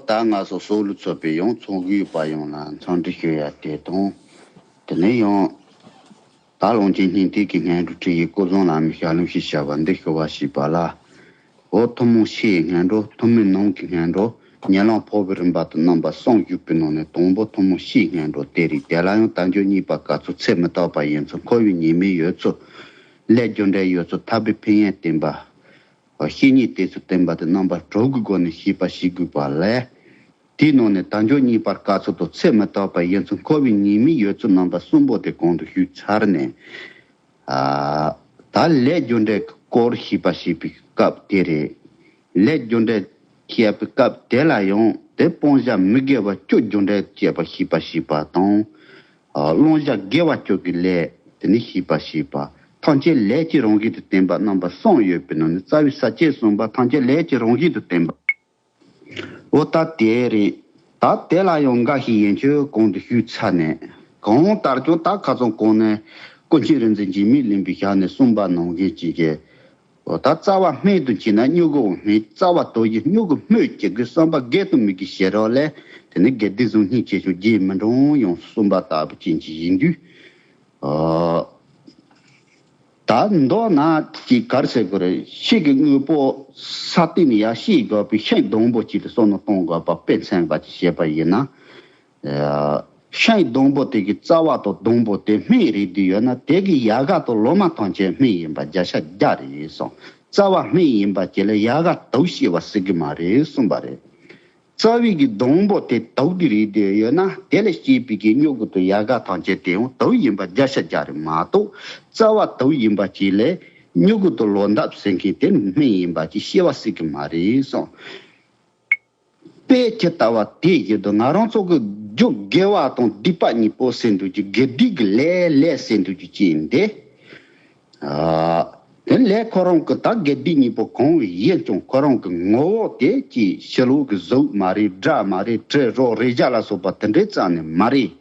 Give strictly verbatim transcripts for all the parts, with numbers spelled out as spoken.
ད་ང་ཚོ་སོག་ལུ་ཚོགས་པའི་ཡང་ཚོགས་གཞོན་པ་ཡོངས་ལ་འཚམས་འདྲི་ཞུ་ཡ་དེ་དང་། དེ་ནས་ཡང་། ད་ལོངས་ཆེན་སྙིང་ཐིག་གི་སྔོན་འགྲོ་ཁྲིད་ཡིག་སྐུ་གཟུངས་བླ་མའི་ཞལ་ལུང་ཞིག་བྱ་བ་འདི་ཞུ་བ་ཞུས་པ་ལ། འོ་ཐུན་མོང་ཕྱིའི་སྔོན་འགྲོ། ཐུན་མིན་ནང་གི་སྔོན་འགྲོ། ཉེ་ལམ་འཕོ་བའི་རིམ་པ་དང་རྣམ་པ་གསུམ་བཞུགས་པའི་ནང་ནས་དང་པོ་ཐུན་མོང་ཕྱིའི་སྔོན་འགྲོ་དེ་རེད། དེ་ལ་ཡང་དལ་འབྱོར་རྙེད་པ་དཀའ་ཚུལ། ཚེ་མི་རྟག་པ་ཡིན་ཚུལ། འཁོར་བའི་ཉེས་དམིགས་ཡོད་ཚུལ། ལས་རྒྱུ་འབྲས་ཡོད་ཚུལ། ཐར་པའི་ཕན་ཡོན་བསྟན་པ། བཤེས་གཉེན་དེ་ཚོ་བསྟན་པ་དེ་རྣམ་པ་དྲུག་གི་སྒོ་ནས་ཤེས་པ་ཤེས་དགོས་པ་ལས། དེའི་ནང་ནས་དལ་འབྱོར་རྙེད་པ་དཀའ་ཚུལ་དང་ཚེ་མི་རྟག་པ་ཡིན་ཚུལ། འཁོར་བའི་ཉེས་དམིགས་ཡོད་ཚུལ། རྣམ་པ་གསུམ་པོ་དེ་གོང་དུ་ཞུས་ཚར་ནས། ཨ། ད་ལས་རྒྱུ་འབྲས་ཀྱི་སྐོར་ཤེས་པ་ཤེས་པའི་སྐབས་དེ་རེད། ལས་རྒྱུ་འབྲས་བཤད་པའི་སྐབས་དེ་ལ་ཡང་དེ་སྤང་བྱ་མི་དགེ་བ་བཅུ་རྒྱུ་འབྲས་བཅས་པ་ཤེས་པ་ཤེས་པ་དང་། ཨ། བླང་བྱ་དགེ་བ་བཅུ་གི་ལས་དེ་ནི་ཤེས་པ་ཤེས་པ། ཐམས་ཅད་ལས་ཀྱི་རང་བཞིན་དུ་བསྟན་པ། རྣམ་པ་གསུམ་ཡོད་པའི་ནང་ནས་རྩ་བའི་ས་བཅད་གསུམ་པ་ཐམས་ཅད་ལས་ཀྱི་རང་བཞིན་དུ་བསྟན་པ། འོ་ད་དེ་རེད། ད་དེ་ལ་ཡང་འགའ་ཞིག་ཡན་ཆོད་གོང་དུ་ཞུས་ཚར་ནས། གང་ལྟར་ཀྱང་ད་ཁ་སང་གོང་ནས་ཀུན་མཁྱེན་རིག་འཛིན་འཇིགས་མེད་གླིང་པའི་ཞལ་ནས་གསུངས་པ་ནང་བཞིན་ཅིག་གི། འོ་ད་རྩ་བ་སྨན་དུ་བྱས་ན་སྨྱུ་གུའང་སྨན། རྩ་བ་དུག་ཡིན་སྨྱུ་གུ་སྨོས་ཅི་དགོས། བསམ་པ་དགེ་དང་མི་དགེའི་བྱེ་བྲག་ལས། དེ་ནི་དགེ་སྡིག་གཟུགས་བརྙན་ཆེ་ཆུང་རྗེས་མི་འབྲང་ཡང་གསུངས་པ་ལྟ་བུ་ཅན་ཅིག་ཡིན་དུས། ཨ། ད་མདོར་ན་ཅིག་ག་རེ་ཟེར་དགོས་རེད། ཕྱི་གི་དངོས་པོ་ས་སྟེང་ནས་ཡར་ཤེས་དགོས་པའི་ཤིང་སྡོང་པོ་གཅིག་ལ་བསམ་བློ་གཏོང་དགོས་པ་དཔེ་མཚོན་པ་ཅིག་བཤད་པ་ཡིན་ན། ཨ། ཤིང་སྡོང་པོ་དེ་གི་རྩ་བ་དང་སྡོང་པོ་དེ་སྨན་རེད་དུ་ཡོད་ན། དེ་གི་ཡལ་ག་དང་ལོ་མ་ཐམས་ཅད་སྨན་ཡིན་པ་བརྒྱ་ཆ་བརྒྱ་རེད་གསུངས། རྩ་བ་སྨན་ཡིན་པ་ཅིག་ལ་ཡལ་ག་དུག་སྐྱེ་བ་སྲིད་གི་མ་རེད་གསུངས་པ་རེད། རྩ་བའི་གི་སྡོང་པོ་དེ་དུག་དེ་རེད་དེ་ཡོད་ན། དེ་ལས་སྐྱེས་པའི་གི་སྨྱུ་གུ་དང་ཡལ་ག་ཐམས་ཅད་དེ་ཡང་དུག་ཡིན་པ་བརྒྱ་ཆ་བརྒྱ་རེད་མ་གཏོགས། རྩ་བ་དུག་ཡིན་པ་ཅིག་ལས་སྨྱུ་གུ་དང་ལོ་འདབ་ཟེར་མཁན་དེ་ནི་སྨན་ཡིན་པ་ཅིག་སྐྱེ་བ་སྲིད་གི་མ་རེད་གསུངས། དཔེ་ཇི་ལྟ་བ་དེ་བཞིན་དུ་ང་རང་ཚོ་གི་རྒྱུ་དགེ་བ་དང་སྡིག་པ་གཉིས་པོ་ཟེར་འདུག་གི། དགེ་སྡིག་གི་ལས་ལས་ཟེར་འདུག་གི་ཅིག་ཡིན་ཏེ། ཨ། དེ་ལས་ཁོ་རང་གི་ད་དགེ་སྡིག་གཉིས་པོ་གང་ཡིན་ཀྱང་ཁོ་རང་གི་ངོ་བོ་དེ་ཅིག་ཕྱི་ལོགས་ཀྱི་གཟུགས་མ་རེད། སྒྲ་མ་རེད། དྲི་རོ་རེག་བྱ་ལ་སོགས་པ་དེ་འདྲའི་རྩ་ནས་མ་རེད།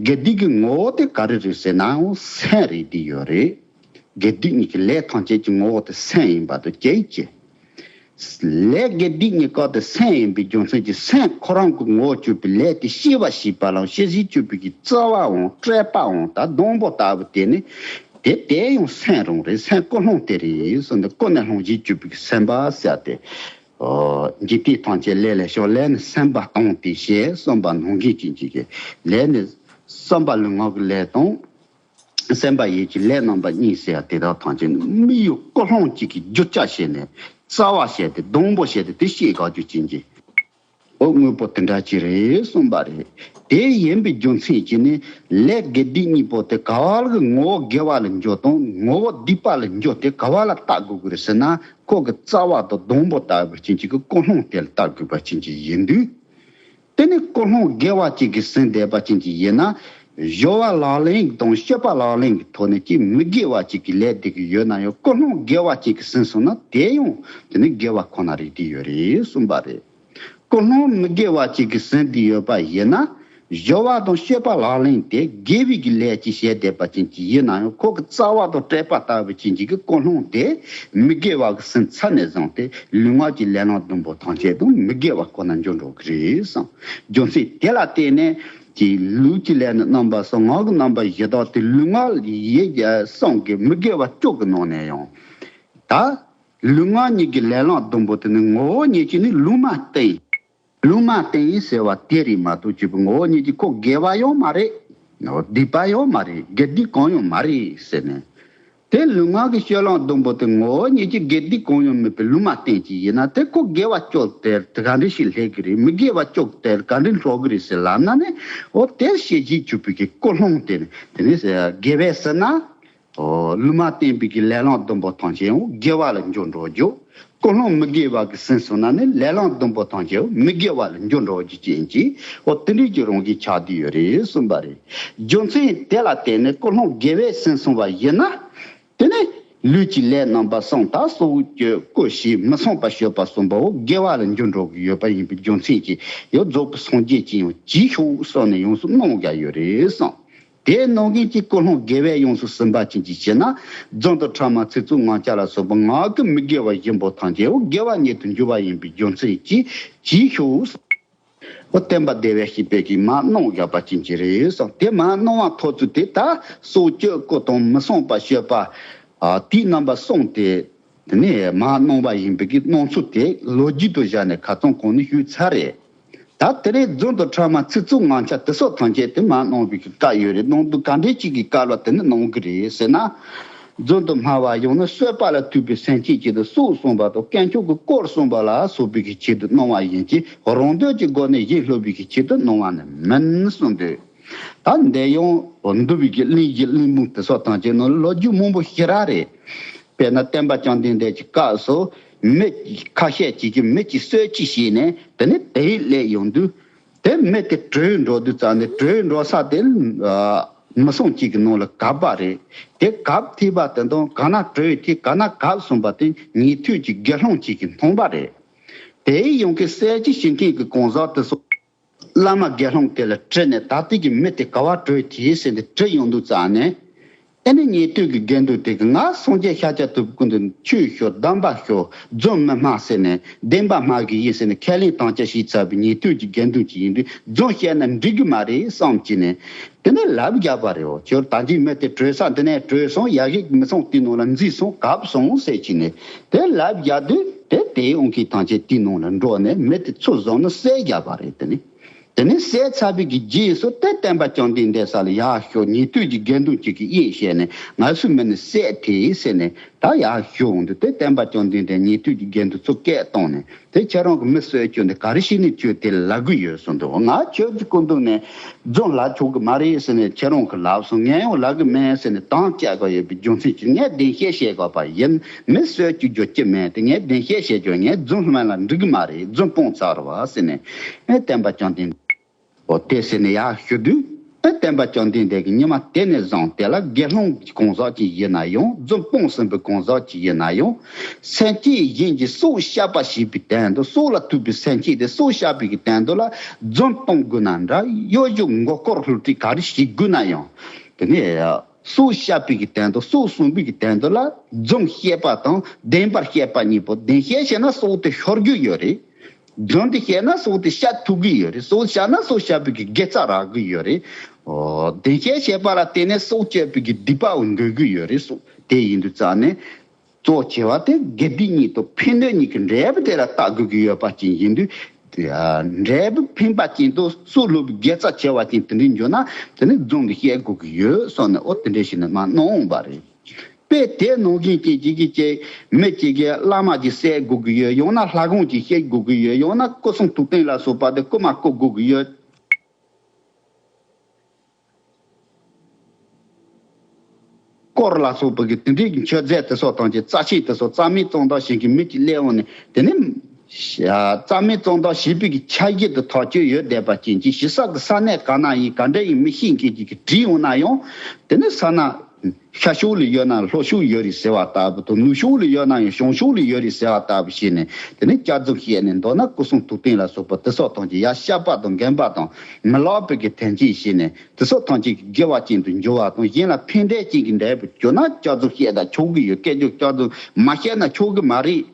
དགེ་སྡིག་གི་ངོ་བོ་དེ་ག་རེ་རེད་ཟེར་ནའང་སེམས་རེད་དེ་ཡོད་རེད། དགེ་སྡིག་གཉིས་ཀྱི་ལས་ཐམས་ཅད་ཀྱི་ངོ་བོ་དེ་སེམས་ཡིན་པ་དང་གཅིག་ཅེས། ལས་དགེ་སྡིག་གཉིས་ཀ་དེ་སེམས་ཡིན་པའི་རྒྱུ་མཚན་གྱིས་སེམས་ཁོ་རང་གི་ངོ་བོ་གྱུར་པའི་ལས་དེ་ཤེས་པ་ཤེས་པ་ལའང་ཤེས་བཞིན་གྱུར་པའི་གི་རྩ་བའང་སྲེད་པའང་ད་སྡོང་པོ་ལྟ་བུ་དེ་ནི། དེ་དེ་ཡང་སེམས་རང་རེད། སེམས་ཀུན་སློང་དེ་རེད་གསུངས་ཏེ། ཀུན་ནས་སློང་བཞིན་གྱུར་པའི་གི་སེམས་པ་ཟེར་ཏེ། ཨོ། འཇིག་རྟེན་ཐམས་ཅད་ལས་ལས་བྱུང་། ལས་ནི་བསམ་པ་སྟོང་སྟེ་ཞེས་གསུངས་པ་ནང་བཞིན་ཅན་གྱི་གི་ལས་ནི་བསམ་པ་ལུས་ངག་གི་ལས་དང་། སེམས་པ་ཡིད་ཀྱི་ལས་རྣམ་པ་གཉིས་ཟེར་ཡ་དེ་དག་ཐམས་ཅད་ནི་དམིགས་ཡུལ་ཀུན་སློང་གཅིག་གི་རྒྱུ་ཆ་བྱས་ནས་རྩ་བ་བྱས་ཏེ་སྡོང་པོ་བྱས་ཏེ་དེ་ཤེས་དགོས་རྒྱུ་ཅན་གྱི། ཨོ། དངོས་པོ་དེ་འདྲ་ཅིག་རེད་གསུངས་པ་རེད། དེ་ཡིན་པའི་རྒྱུ་མཚན་གྱིས་ནི་ལས་དགེ་སྡིག་གཉིས་པོ་དེ་ག་བ་ལ་གི་ངོ་བོ་དགེ་བ་ལ་འཇོག་དང་ངོ་བོ་སྡིག་པ་ལ་འཇོག་དེ་ག་བ་ལ་བལྟ་དགོས་ཀྱི་རེད་ཟེར་ན། ཁོ་གི་རྩ་བ་དང་སྡོང་པོ་ལྟ་བུ་ཅན་གྱི་གི་ཀུན་སློང་དེ་ལ་བལྟ་དགོས་པ་ཅན་གྱི་ཡིན་དུས། དེ་ནི་ཀུན་སློང་དགེ་བ་ཅན་གྱི་ཟིན་བསྡད་པ་ཅན་གྱི་ཡིན་ན། སྦྱོར་བ་ལག་ལེན་དང་སྤྱོད་པ་ལག་ལེན་གྱི་ཐོག་ནས་ཀྱི་མི་དགེ་བ་ཅན་གྱི་ལས་བསྡད་ཀྱི་ཡོད་ན་ཡང་ཀུན་སློང་དགེ་བ་ཅན་གྱི་ཟིན་སོང་ན་དེ་ཡང་དེ་ནི་དགེ་བ་ཁོ་ན་རེད་དེ་ཡོད་རེད་གསུངས་པ་རེད། ཀུན་སློང་མི་དགེ་བ་ཅིག་གི་ཟིན་ཏེ་ཡོད་པ་ཡིན་ན། སྦྱོར་བ་དང་སྤྱོད་པ་ལག་ལེན་དེ་དགེ་བའི་གི་ལས་ཀྱི་བྱེད་བསྡད་པ་ཅན་གྱི་ཡིན་ན་ཡང་། ཁོ་གི་རྩ་བ་དང་སྲེད་པ་ལྟ་བུ་ཅན་གྱི་གི་ཀུན་སློང་དེ་མི་དགེ་བ་གི་ཟིན་ཚར་ནས་བཟུང་སྟེ་ལུས་ངག་གི་ལས་ལམ་བདུན་པོ་ཐམས་ཅད་དང་མི་དགེ་བ་ཁོ་ན་འགྱུར་འགྲོ་གི་རེད་གསུངས། རྒྱུ་མཚན་དེ་ལ་བརྟེན་ནས་ཀྱི་ལུས་ཀྱི་ལས་ནི་རྣམ་པ་གསུམ། ངག་གི་རྣམ་པ་བཞི་དག་སྟེ། ལུས་ངག་ཡིད་གསུམ་གྱི་མི་དགེ་བ་བཅུ་གི་ནང་ནས་ཡང་། ད། ལུས་ངག་གཉིས་ཀྱི་ལས་ལམ་བདུན་པོ་དེ་ནི་ངོ་བོ་ཉིད་ཀྱིས་ནི་ལུང་མ་བསྟན། ལུང་མ་བསྟན་ཟེར་བ་དེ་རེད་མ་གཏོགས་ཅིག་པུ་ངོ་བོ་ཉིད་ཀྱིས་ཁོ་དགེ་བ་ཡང་མ་རེད། སྡིག་པ་ཡང་མ་རེད། དགེ་སྡིག་གང་ཡང་མ་རེད་ཟེར་ནས། དེ་ལུས་ངག་གི་སྤྱོད་ལམ་བདུན་པོ་དེ་ངོ་བོ་ཉིད་ཀྱིས་དགེ་སྡིག་གང་ཡང་མེད་པའི་ལུང་མ་བསྟན་ཅིག་ཡིན་ན། དེ་ཁོ་དགེ་བ་བཅུ་དེ་ག་འདྲ་ཞིག་སླེབས་ཀྱི་རེད། མི་དགེ་བ་བཅུ་དེ་ག་འདྲ་འགྲོ་གི་རེད་ཟེར་ལབ་ན་ནི། འོ་དེ་ཤེས་བཞིན་གྱུར་པའི་གི་ཀུན་སློང་དེ་ནི་དེ་ནི་དགེ་བས་ཟེར་ན། ཨོ། ལུང་མ་བསྟན་པའི་གི་ལས་ལམ་བདུན་པོ་ཐམས་ཅད་ཡང་དགེ་བ་ལ་འགྱུར་འགྲོ་རྒྱུ། ཀུན་སློང་མི་དགེ་བ་གི་ཟིན་སོང་ན་ནི་ལས་ལམ་བདུན་པོ་ཐམས་ཅད་ཡང་མི་དགེ་བ་ལ་འགྱུར་འགྲོ་རྒྱུ་ཅན་གྱི། ཨོ་དེ་འདྲའི་གི་རང་བཞིན་ཆགས་བསྡད་ཡོད་རེད་གསུངས་པ་རེད། རྒྱུ་མཚན་དེ་ལ་བརྟེན་ནས་ཀུན་སློང་དགེ་བས་ཟིན་སོང་བ་ཡིན་ན། དེ་ནི་ལུས་ཀྱི་ལས་རྣམ་པ་གསུམ། ད་གསོག་སྤྱོད་བཀོལ་སྤྱོད་མི་བསྲུང་བ་སྤྱོད་པ་གསུམ་པོ་དགེ་བ་ལ་འགྱུར་འགྲོ་གི་ཡོད་པ་ཡིན་པའི་རྒྱུ་མཚན་གྱིས། ཡང་རྫོགས་པའི་སངས་རྒྱས་ཀྱིས་ཡང་གྱིས་ཤིག་གསུངས་ནས་ཡོངས་སུ་གནང་བཞག་ཡོད་རེད་གསུངས། དེའི་ནང་བཞིན་གྱི་ཀུན་སློང་དགེ་བས་ཡོངས་སུ་ཟིན་པ་ཅན་གྱི་ཕྱིར་ན། རྫུན་དང་ཕྲ་མ་ཚིག་རྩུབ་ངག་འཁྱལ་ལ་སོགས་པ་ངག་གི་མི་དགེ་བ་བཞི་པོ་ཐམས་ཅད་དགེ་བ་ཉིད་དུ་འགྱུར་བ་ཡིན་པའི་རྒྱུ་མཚན་གྱིས་གྱིས་ཤིག་ཨོ་བསྟན་པ་བདེ་བའི་ཞིག་པའི་གི་མ་གནང་བཞག་པ་ཅན་གྱི་རེད་སོང་། དེ་མ་གནང་བ་ཐོག་ཚུལ་དེ་ད་སྲོག་གཅོད་སྐུ་དང་མི་བསྲུང་པ་སྤྱོད་པ། ཨ་དེའི་རྣམ་པ་གསུམ་དེ། དེ་ནས་མ་གནང་བ་ཡིན་པའི་གི་གནང་ཚུལ་དེ་ལོ་རྒྱུས་དུ་བཞག་ནས་ཁ་ཚང་གོང་ནས་ཞུས་ཚར་རེད། ད་དེ་རིང་རྫུན་དང་ཕྲ་མ་ཚིག་རྩུབ་ངན་ཆ་དེ་སོགས་ཐམས་ཅད་དེ་མ་གནང་བའི་གི་བཀའ་ཡོད་རེད། གནང་དུས་ག་འདྲས་ཅིག་གི་བཀའ་ལ་དེ་ནི་གནང་གི་རེད་ཟེར་ན། རྫུན་དུ་སྨྲ་བ་ཡང་ན་གསོད་པ་ལ་ཐུག་པའི་སེམས་ཅན་ཆེད་དུ་སྲོག་བསྲུང་བ་དང་དཀོན་མཆོག་གི་དཀོར་བསྲུང་བ་ལ་སོགས་པའི་གི་ཆེད་དུ་གནང་བ་ཡིན་གྱི། རང་འདོད་ཀྱི་སྒོ་ནས་གཞན་བསླུ་བའི་གི་ཆེད་དུ་གནང་བ་ནི་མིན་གསུངས་འདུག་ད་འདི་ཡང་འདུལ་བའི་གི་གླེང་གཞི་གླེང་མུས་དེ་སོགས་ཐམས་ཅད་ནང་ལོ་རྒྱུས་མང་པོ་ཞེ་དྲག་རེད། དཔེར་ན་བསྟན་པ་བཅོམ་ལྡན་འདས་ཀྱི་སྐབས་སུ་མི་ཁ་ཤས་ཅིག་གིས་མི་གཅིག་གསོད་ཅིག་བྱས་ནས་དེ་ནས་དེ་ཡི་སླེབས་ཡོང་དུས། དེ་མི་དེ་བྲོས་འགྲོ་དུས་ཙམ་ནས་བྲོས་འགྲོ་ས་དེ་ཨ་མི་སྲུང་གཅིག་གི་ནང་ལ་གབ་པ་རེད། དེ་གབ་ཐེབས་པ་དེ་དང་ག་ན་བྲོས་ཐེབས་ག་ན་གབ་སོང་བ་དེ་ཉན་ཐོས་ཀྱི་དགེ་སློང་གཅིག་གིས་མཐོང་བ་རེད། དེའི་ཡང་གི་གསལ་བྱེད་བྱེད་མཁན་གྱི་གང་ཟག་དེ་ཚོ། བླ་མ་དགེ་སློང་དེ་ལ་དྲིས་ནས་ད་ལྟའི་གི་མི་དེ་ག་བ་བྲོས་ཐེབས་ཟེར་ནས་དྲིས་ཡོང་དུས་ཙམ་ནས། ཨེ་ནི་ཉན་ཐོས་ཀྱི་དགེ་འདུན་དེ་གིས་ང་སངས་རྒྱས་ཤཱཀྱ་ཐུབ་ཀུན་ཏུ་ཆོས་ཞུ་གདམས་པ་ཞུ་རྫུན་མི་སྨྲ་ཟེར་ནས་བདེན་པ་སྨྲ་གི་ཡིན་ཟེར་ནས་ཁས་ལེན་དམ་བཅའ་བྱས་ཚར་བའི་ཉན་ཐོས་ཀྱི་དགེ་འདུན་ཅིག་ཡིན་དུས་རྫུན་བཤད་ན་འགྲིག་གི་མ་རེད་བསམ་གྱི་ནས། དེ་ནས་ལབ་རྒྱག་པ་རེད། འོ་ཁྱོད་ད་གིན་མི་དེ་བྲོས་ས་འདི་ནས་བྲོས་སོང་། ཡ་གི་མི་སྲུང་དེའི་ནང་ལ་འཛུལ་སོང་། གབ་སོང་ཟེར་གྱི་ནས་དེ་ལབ་རྒྱག་དུས་དེ་དེའི་དབང་གིས་ཐམས་ཅད་དེའི་ནང་ལ་འགྲོ་ནས་མི་དེ་ཚུར་བཟུང་ནས་བསད་རྒྱག་པ་རེད། དེ་ནས། དེ་ནས་བསད་ཚར་བའི་གི་རྗེས་སུ་དེ་བསྟན་པ་བཅོམ་ལྡན་འདས་ས་ལ་ཡར་ཞུ་ཉན་ཐོས་ཀྱི་དགེ་འདུན་གཅིག་གིས་དབྱེ་བཤད་ནས་ང་ཚོའི་མི་ནི་བསད་དེ་ཟེར་ནས་ད་ཡར་ཞུ་འོང་དུས་དེ་བསྟན་པ་བཅོམ་ལྡན་འདས་ཉན་ཐོས་ཀྱི་དགེ་འདུན་ཚོ་སྐད་བཏང་ནས་དེ་ཁྱེད་རང་གི་མི་གསོད་རྒྱུ་འདི་ག་རེ་བྱས་ནས་ཁྱོད་དེ་ལབ་གི་ཡོད་གསུངས་འདུག་ང་ཁྱོད་ཀྱི་སྐུ་མདུན་ནས་རྫུན་ལབ་ཆོག་གི་མ་རེད་ཟེར་ནས་ཁྱེད་རང་གིས་ལབ་སོང་། ངས་ཡང་ལབ་གི་མེད་ཟེར་ནས་དམ་བཅའ་དགོས་ཡོད་པའི་རྒྱུ་མཚན་གྱིས་ངས་བདེན་བཤད་བཤད་དགོས་པ་ཡིན། མི་གསོད་རྒྱུ་རྒྱུ་ཅི་མེད་དེ་ངས་བདེན་བཤད་བཤད་རྒྱུ་ངས་རྫུན་སྨྲ་ལ་འགྲིག་གི་མ་རེད། རྫུན་སྤོང་ཚར་བ་ཟེར་ནས་ཨེ་བསྟན་པ་བཅོམ་ལྡན་འོ་དེ་ཟེར་ནས་ཡར་ཞུ་དུས་ཨེ་བསྟན་པ་བཅོམ་ལྡན་འདས་ཀྱིས་ཉི་མ་དེ་ནས་བཟུང་དེ་ལ་དགེ་སློང་གི་གང་ཟག་ཅིག་ཡིན་ན་ཡང་རྫུན་སྤོང་ཟིན་པའི་གང་ཟག་ཅིག་ཡིན་ན་ཡང་སེམས་ཅན་གཞན་གྱི་སྲོག་བཤགས་པ་ཞེས་པའི་དོན་དུ་སྲོག་ལ་ཐུག་པའི་སེམས་ཅན་དེ་སྲོག་བཤགས་པའི་གི་དོན་དུ་ལ་རྫུན་གཏོང་དགོས་ན་འདྲ། གཡོ་སྒྱུ་མགོ་སྐོར་བསླུ་བྲིད་ག་རེ་བྱེད་དགོས་ན་ཡང་དེ་ནས། སྲོག་བཤགས་པའི་གི་དོན་དུ་སྲོག་བསྲུང་བའི་གི་དོན་དུ་ལ་རྫུན་བཤད་པ་དང་བདེན་པར་བཤད་པ་གཉིས་པོ། བདེན་བཤད་བཤད་ན་སྲོག་དེ་ཤོར་རྒྱུ་ཡོད་རེད། རྫུན་དེ་བཤད་ན་སྲོག་དེ་བཤད་ཐུབ་གི་ཡོད་རེད། སྲོག་བཤད་ན་སྲོག་བཤད་པའི་གི་དགེ་རྩ་རག་གི་ཡོད་རེད། ཨོ་བདེན་བཤད་བཤད་པ་ལ་བརྟེན་ནས་སྲོག་གཅོད་པའི་གི་སྡིག་པའང་འདོད་གི་ཡོད་རེད། སྲོག་དེ་ཡིན་དུས་ཙང་ནས། གཙོ་ཆེ་བ་དེ་དགེ་སྡིག་གཉིས་དང་ཕན་གནོད་གཉིས་ཀྱི་འབྲས་བུ་དེ་ལ་བལྟ་དགོས་ཀྱི་ཡོད་པ་ཅན་ཡིན་དུས། འབྲས་བུ་ཕན་པ་ཅན་དང་སྲོག་བསླུ་བའི་དགེ་རྩ་ཆེ་བ་ཅན་དེ་འདྲ་འགྱུར་ན་དེ་ནི་རྫུན་དུ་བཤད་དགོས་ཀྱི་ཡོད་གསུངས་ནས་འོ་དེ་འདྲ་ཞིག་ནི་མ་གནང་འོང་བ་རེད། དཔེ་དེ་ནང་བཞིན་ཅན་གཅིག་གིས་ཅིག་མི་གཅིག་གིས་བླ་མ་ཅིག་བསད་དགོས་ཀྱི་ཡོད། ཡང་ན་ལྷ་ཁང་ཅིག་བཤིག་དགོས་ཀྱི་ཡོད། ཡང་ན་སྐུ་གསུང་ཐུགས་རྟེན་ལ་སོགས་པ་དེ་རྐུ་མ་རྐུ་དགོས་ཀྱི་ཡོད། དཀོར་ལ་སོགས་པའི་གི་དེ་འདྲའི་གི་མཆོད་རྫས་དེ་སོགས་དང་གི་རྩ་ཆེན་དེ་སོགས་རྩ་མེད་གཙང་དག་བྱེད་ཀྱི་མི་གཅིག་སླེབས་འོང་ནས་དེ་ནི་རྩ་མེད་གཙང་དག་བྱེད་པའི་གི་འཆར་གཞི་དེ་ཐག་གཅོད་ཡོད་བསྡད་པ་ཅན་གྱི་ཞིག་ས་གི་ས་གནས་ག་ན་ཡིན་ག་འདྲ་ཡིན་མི་ཤེས་མཁན་གྱི་གི་བྲིས་འོང་ན་ཡང་དེ་ནི་ས་ན་ཤར་ཕྱོགས་ལ་ཡོད་ན་ལྷོ་ཕྱོགས་ཡོད་རེད་ཟེར་བ་ལྟ་བུ་དང་ནུབ་ཕྱོགས་ལ་ཡོད་ན་ཡང་བྱང་ཕྱོགས་ལ་ཡོད་རེད་ཟེར་བ་ལྟ་བུ་བྱས་ནས་དེ་ནི་སྐྱག་རྫུན་བཤད་ནས་མདོར་ན་སྐུ་གསུང་ཐུགས་རྟེན་ལ་སོགས་པ་དེ་སོགས་དང་གི་ཡ་བཤགས་པ་དང་འགེམས་པ་དང་མི་ལེགས་པའི་གི་དོན་རྐྱེན་བྱས་ནས། དེ་སོགས་ཐམས་ཅད་ཀྱི་དགེ་བ་ཅན་དུ་འགྱུར་བ་དང་གཞན་ལ་ཕན་བདེ་ཅན་གྱི་འབྲས་བུ་གྱུར་ན་སྐྱག་རྫུན་བཤད་ད་ཆོག་གི་ཡོད། སྐད་ཅོར་སྐྱག་རྫུན་མ་བཤད་ན་ཆོག་གི་མ་རེད།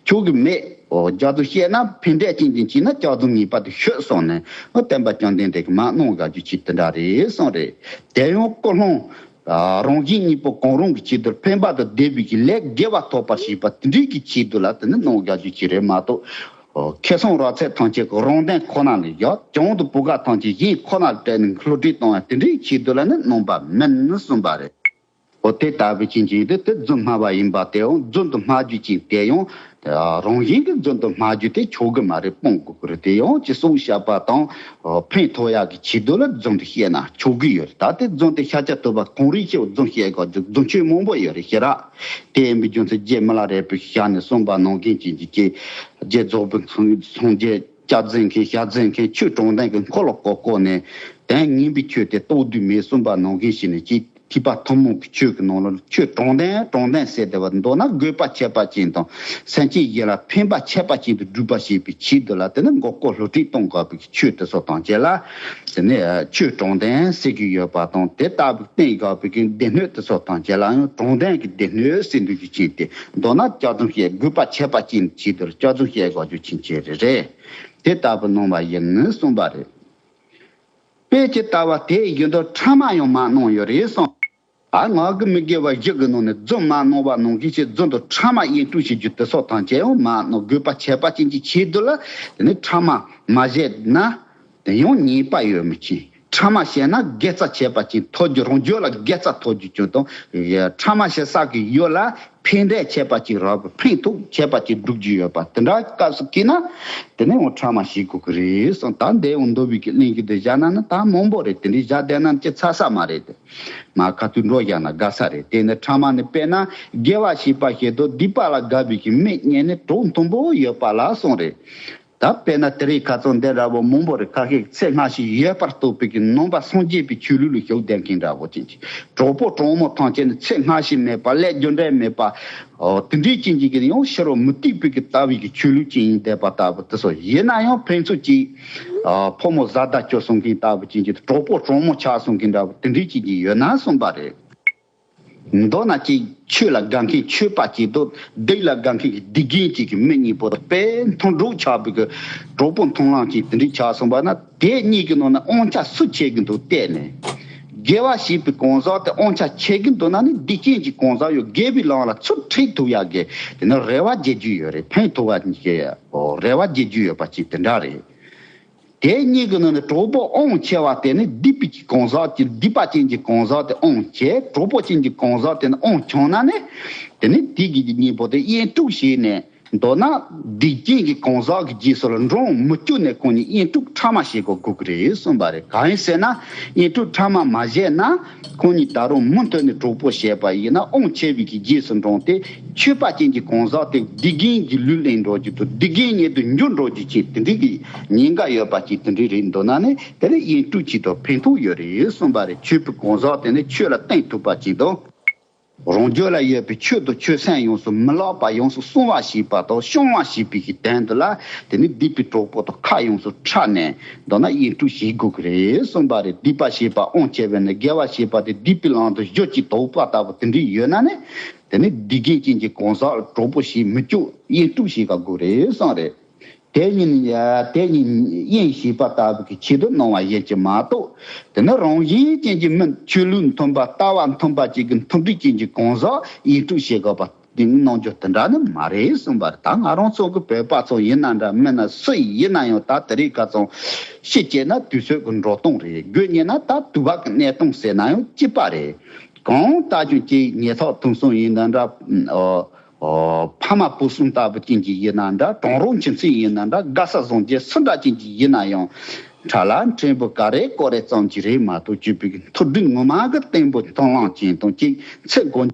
ཆོག་གི་མེད། ཨོ་སྐྱག་རྫུན་བཤད་ན་ཕན་བདེ་ཅན་དུ་བྱས་ན་སྐྱག་རྫུན་ངེས་པར་དུ་ཤོད་གསུངས་ནས་ཨོ་བསྟན་པ་བཅོམ་ལྡན་འདས་ཀྱིས་མ་གནང་བཞག་རྒྱུ་ཅིག་དེ་འདྲ་རེད་གསུངས་རེད། དེ་ཡང་ཀུན་སློང་རང་གཞན་གཉིས་པོ་གང་རུང་གི་ཆེད་དུ་ཕན་པ་དང་ལྡན་པའི་གི་ལས་དགེ་བ་ཐོབ་པར་བྱེད་པ་དེ་འདྲའི་གི་ཆེད་དུ་ལ་དེ་ནི་གནང་བཞག་རྒྱུ་ཅིག་རེད་མ་གཏོགས། ཁེ་བཟང་རག་ཚད་ཐམས་ཅད་ཀྱི་རང་དོན་ཁོ་ན་ལ་བཞག་བྱང་དུ་བུ་ག་ཐམས་ཅད་གཞན་ཁོ་ན་ལ་སྤྲད་ནས་བསླུ་བྲིད་གཏོང་བ་དེ་འདྲའི་ཆེད་དུ་ལ་ནི་གནང་པ་མིན་གསུངས་པ་རེད། འོ་དེ་ལྟ་བུའི་ཅན་གྱི་དེ་དེ་རྫུན་སྨྲ་བ་ཡིན་པ་དེའང་རྫུན་དུ་སྨྲ་རྒྱུ་ཅན་དེ་ཡང་རང་བཞིན་གྱིས་རྫུན་དུ་སྨྲ་རྒྱུ་དེ་ཆོག་གི་མ་རེད། སྤོང་དགོས་ཀྱི་རེད། དེ་ཡང་ཅི་སྲོག་བཤགས་པ་དང་ཕན་ཐོགས་ཡག་གི་ཆེད་དུ་ལ་རྫུན་དུ་བཤད་ན་ཆོག་གི་ཡོད་རེད། ད་དེ་རྫུན་དེ་ཤཱཀྱ་ཐུབ་པ་གང་རིགས་ཤེས་རྫུན་བཤད་དགོས་རྒྱུ་རྫུན་ཆོས་མང་པོ་ཡོད་རེད་ཤེས་ར། དེ་ཡིན་པའི་རྒྱུ་མཚན་རྗེ་མི་ལ་རས་པའི་ཞལ་ནས་གསུངས་པ་ནང་བཞིན་ཅན་གྱི་ཅི། རྗེ་རྫོགས་པའི་སངས་རྒྱས་སྐྱབས་འཛིན་མཁན་ཞབས་འཛིན་མཁན་ཆོས་དྲང་བདེན་གྱི་འཁོར་ལོ་བསྐོར་བསྐོར་ནས་དོན་ངན་པའི་ཆོས་དེ་རྟོགས་དུས་མེད་གསུངས་པ་ནང་བཞིན་བྱས་ནས་ཅི། ཐེག་པ་ཐུན་མོང་གི་ཆོས་ཀྱི་ནང་ལ་ཆོས་དྲང་བདེན་དྲང་བདེན་ཟེར་བསྡད་པ་མདོར་ན་དགོས་པ་ཁྱད་པར་ཅན་དང་སེམས་ཅན་གཞན་ལ་ཕན་པ་ཁྱད་པར་ཅན་དུ་སྒྲུབ་པ་བྱེད་པའི་ཆེད་དུ་ལ་དེ་ནི་མགོ་སྐོར་བསླུ་བྲིད་གཏོང་དགོས་པའི་ཆོས་དེ་ཚོ་དང་བཅས་ལ། དེ་ནས་ཆོས་དྲང་བདེན་ཟེར་གྱི་ཡོད་པ་དང་དེ་ལྟ་བུའི་བསྟན་དགོས་པའི་གི་སྡེ་སྣོད་དེ་ཚོ་དང་བཅས་ལ་ཡང་དྲང་བདེན་གྱི་སྡེ་སྣོད་ཟེར་འདུག་རྒྱུ་ཅན་དེ་མདོར་ན་སྐྱག་རྫུན་བཤད་དགོས་པ་ཁྱད་པར་ཅན་ཆེད་དུ་སྐྱག་རྫུན་བཤད་དགོས་རྒྱུ་ཅན་ཅན་རེད་རེད། དེ་ལྟ་བུ་གནང་བ་ཡིན་གསུངས་པ་རེད། དཔེ་ཅིག་ལྟ་བ་དེ་བཞིན་དུ་ཕྲ་མ་ཡང་མ་གནང་ཡོད་རེད་གསུངས། ཨ། ངག་གི་མི་དགེ་བ་བཞི་གི་ནང་ནས་རྫུན་མ་གནང་བ་ནང་བཞིན་བྱས་རྫུན་དུ་ཕྲ་མ་དབྱེན་དཀྲུག་བྱེད་རྒྱུ་དེ་སོགས་ཐམས་ཅད་ཡང་མ་གནང་། དགོས་པ་ཆད་པ་ཅན་གྱི་ཆེད་དུ་ལ་དེ་ནི་ཕྲ་མ་མ་བྱས་ན། དེ་ཡང་ཉེས་པ་ཡོད་མི་ཆེ། ཕྲ་མ་བྱས་ན་དགེ་རྩ་ཆད་པ་ཅན་ཐོབ་རྒྱུ། རང་རྒྱུད་ལ་དགེ་རྩ་ཐོབ་རྒྱུ་ཅན་དང་། ཕྲ་མ་བྱེད་ས་གི་ཡུལ་ལ་ཕན་འབྲས་ཆད་པ་ཅན་རག་གི། ཕན་ཐོགས་ཆད་པ་ཅན་སྒྲུབ་རྒྱུ་ཡོད་པ་དེ་འདྲ་སྐབས་སུ་སྐྱེས་ན། དེ་ནས་འོ་ཕྲ་མ་བྱེད་དགོས་ཀྱི་རེད་གསུངས། ད་འདས་འོ་མདོ་དབུས་ཀྱི་གླིང་གི་དེ་བཞག་ན་ནི་ད་མང་པོ་རེད། དེ་འདྲའི་བཞག་བསྡད་ན་ཅི་ཚར་ས་མ་རེད་དེ། མ་ཁ་ཐུག་འགྲོ་བཞག་ན་དགའ་ས་རེད། དེ་ནི་ཕྲ་མ་ནི་དཔེར་ན་དགེ་བ་བྱེད་པ་བྱེད་དུས་སྡིག་པ་ལ་དགའ་བའི་གི་མིག་གཉིས་ནི་གྲོགས་མཐུན་པོ་ཡོད་པ་ལ་གསུངས་རེད། ད་དཔེར་ན་དེ་རིང་ཁ་སང་འདི་འདྲ་བོ་མང་པོ་རེད། ཁ་ཤས་ཚེ་སྔ་ཕྱི་ཡོད་པར་རྟོགས་པའི་གི་ནང་པ་སངས་རྒྱས་པའི་ཆོས་ལུགས་ལ་ཞུགས་བསྡད་མཁན་འདྲ་བོ་ཅན་གྱི་གྲོགས་པོ་གྲོགས་མོ་ཐམས་ཅད་ནི་ཚེ་སྔ་ཕྱི་མེད་པ། ལས་རྒྱུ་འབྲས་མེད་པ། ཨོ། དེ་འདྲའི་ཅན་གྱི་གི་ཡང་ཕྱི་རོལ་མུ་སྟེགས་པའི་གི་ལྟ་བའི་གི་ཆོས་ལུགས་ཅན་ཡིན་བསྡད་པ་ལྟ་བུ་དེ་ཚོ་ཡིན་ན་ཡང་ཕན་ཚུན་གཅིག་ཨ། ཕོ་མོ་བཟའ་ཟླ་གྱུར་སོང་མཁན་ལྟ་བུ་ཅན་གྱི་གྲོགས་པོ་གྲོགས་མོ་ཆགས་སོང་མཁན་འདྲ་བོ་དེ་འདྲའི་ཅན་གྱི་ཡོད་ན་གསུངས་པ་རེད། མདོར་ན་ཅིག་ཆོས་ལ་དགའ་མཁན་ཆོས་པ་ཅིག་དང་། སྡིག་ལ་དགའ་མཁན་གྱི་སྡིག་རྒན་ཅིག་གི་མི་གཉིས་པོ་དཔེ་མཐུན་གྲོགས་ཆགས་པའི་གི་གྲོགས་པོ་མཐུན་ལམ་ཅིག་དེ་འདྲའི་ཆགས་སོང་བ་ན། དེ་གཉིས་ཀྱི་ནང་ན་དབང་ཆ་སུ་ཆེ་གི་འདུག་བལྟས་ནས། དགེ་བ་བྱེད་པའི་གང་ཟག་དེ་དབང་ཆ་ཆེ་གི་འདུག་ན་ནི་སྡིག་ཅན་གྱི་གང་ཟག་ཡང་དགེ་བའི་ལམ་ལ་ཚུར་ཁྲིད་ཐུབ་ཡག་གི་དེ་ནི་རེ་བ་རྒྱག་རྒྱུ་ཡོད་རེད། ཕན་ཐོགས་པ་ཞིག་རེ་བ་རྒྱག་རྒྱུ་ཡོད་པ་ཅིག་དེ་འདྲ་རེད། དེ་གཉིས་ཀྱི་ནང་ནས་གྲོགས་པོ་དབང་ཆེ་བ་དེ་ནི་སྡིག་པའི་གང་ཟག་ཅིག་སྡིག་པ་ཅན་གྱི་གང་ཟག་དེ་དབང་ཆེ། གྲོགས་པོ་ཅན་གྱི་གང་ཟག་དེ་ནི་དབང་ཆུང་ན་ནི། དེ་ནི་དེ་གི་གཉེན་པོ་དེ་དབྱེན་དཀྲུག་བྱས་ནས། མདོར་ན་སྡིག་ཅན་གྱི་གང་ཟག་གི་རྗེས་སུ་ལ་འབྲང་མི་བཅུག་ནས་ཁོང་གཉིས་དབྱེན་དཀྲུག་ཕྲ་མ་བྱེད་དགོས་དགོས་ཀྱི་རེད་གསུངས་པ་རེད། གང་ཡིན་ཟེར་ན། དབྱེན་དཀྲུག་ཕྲ་མ་མ་བྱས་ན། ཁོང་གཉིས་ད་རུང་མུ་མཐུད་ནས་གྲོགས་པོ་བྱས་པ་ཡིན་ན། དབང་ཆེ་བའི་གི་རྗེས་སུ་འབྲངས་ཏེ་ཆོས་པ་ཅན་གྱི་གང་ཟག་དེ་སྡིག་རྒན་གྱི་ལུས་ལེན་འགྲོ་རྒྱུ་དང་། སྡིག་རྒན་ཉིད་དུ་འགྱུར་འགྲོ་རྒྱུ་བཅས་དེ་འདྲའི་གི་ཉེན་ཁ་ཡོད་པ་ཅིག་དེ་འདྲའི་རེད་འདུག་ན་ནི། དེ་ནི་དབྱེན་དཀྲུག་བྱས་དུས་ཕན་ཐོགས་ཡོད་རེད་གསུངས་པ་རེད། ཆོས་པའི་གང་ཟག་དེ་ནི་ཆོས་ལ་བརྟེན་ཐུབ་པ་ཅིག་དང་། རང་རྒྱུད་ལ་ཡོད་པའི་ཆོས་དང་ཆོས་སེམས་ཡོངས་སུ་མི་བརླག་པ། ཡོངས་སུ་བསྲུང་བ་བྱེད་པ་དང་སྐྱོང་བ་བྱེད་པའི་གི་དོན་དུ་ལ། དེ་ནི་སྡིག་པའི་གྲོགས་པོ་དང་ཁ་ཡོངས་སུ་ཕྲལ་ནས། མདོར་ན་དབྱེན་དཀྲུག་བྱེད་དགོས་ཀྱི་རེད་གསུངས་པ་རེད། སྡིག་པ་བྱེད་པ་དབང་ཆེ་བས་ན། དགེ་བ་བྱེད་པ་དེ་སྡིག་པའི་ལམ་དུ་གཞོལ་གྱི་དོགས་པ་ལྟ་བུ་དེ་འདྲ་ཡོད་ན་ནི། དེ་ནི་སྡིག་རྒན་ཅན་གྱི་གང་ཟག་གྲོགས་པོ་བྱེད་མི་བཅུག་དབྱེན་དཀྲུག་བྱེད་དགོས་རེད་གསུངས་རེད། དེ་ཉིད་དེ་ཉིད་དབྱེན་བྱེད་པ་ལྟ་བུ་གི་ཆེད་དུ་གནང་བ་ཡིན་གྱི་མ་གཏོགས། དེ་ནི་རང་བཞིན་ཅན་གྱི་མི་ཆོས་ལུགས་མཐུན་པ་ལྟ་བ་མཐུན་པ་ཅིག་གི་མཐུན་སྒྲིལ་ཅན་གྱི་གང་ཟག་དབྱེན་དཀྲུག་བྱེད་དགོས་པ་དེ་གནང་རྒྱུ་དེ་འདྲ་ནི་མ་རེད་གསུངས་པ་རེད། ད་ང་རང་ཚོ་གི་བོད་པ་ཚོ་ཡིན་ན་འདྲ། མིན་ན་སུ་ཡིན་ན་ཡང་། ད་དེ་རིང་ཁ་སང་ཕྱི་བྱས་ན་དུས་ཚོད་ཀྱི་འགྲོ་སྟངས་རེད། དགོས་ཉེ་ན་ད་དུས་བབ་ཀྱི་གནས་སྟངས་ཟེར་ན་ཡང་གཅིག་པ་རེད། གང་ལྟར་ཀྱང་ཅིག་ཉེ་ཐག་ཐུན་གསུམ་ཡིན་ན་འདྲ། ཨོ། ཨོ། ཕ་མ་བུ་གསུམ་ལྟ་བུ་ཅན་གྱི་ཡིན་ན་འདྲ། གྲོང་རོང་ཁྱིམ་མཚེས་ཡིན་ན་འདྲ། དགའ་ས་བཟང་རྒྱལ་སུ་འདྲ་ཅན་གྱི་ཡིན་ན་ཡང་། ཕྲ་ལ་ཕྲན་བུ་ག་རེ་ག་རེ་ཙམ་ཅིག་རེད་མ་གཏོགས། སྤྱོད་པའི་མཐུན་སྒྲིལ་ངོ་མ་གི་བརྟན་པོ་མཐུན་ལམ་ཅན་དང་། ཅིག་ཚེ་མགོ་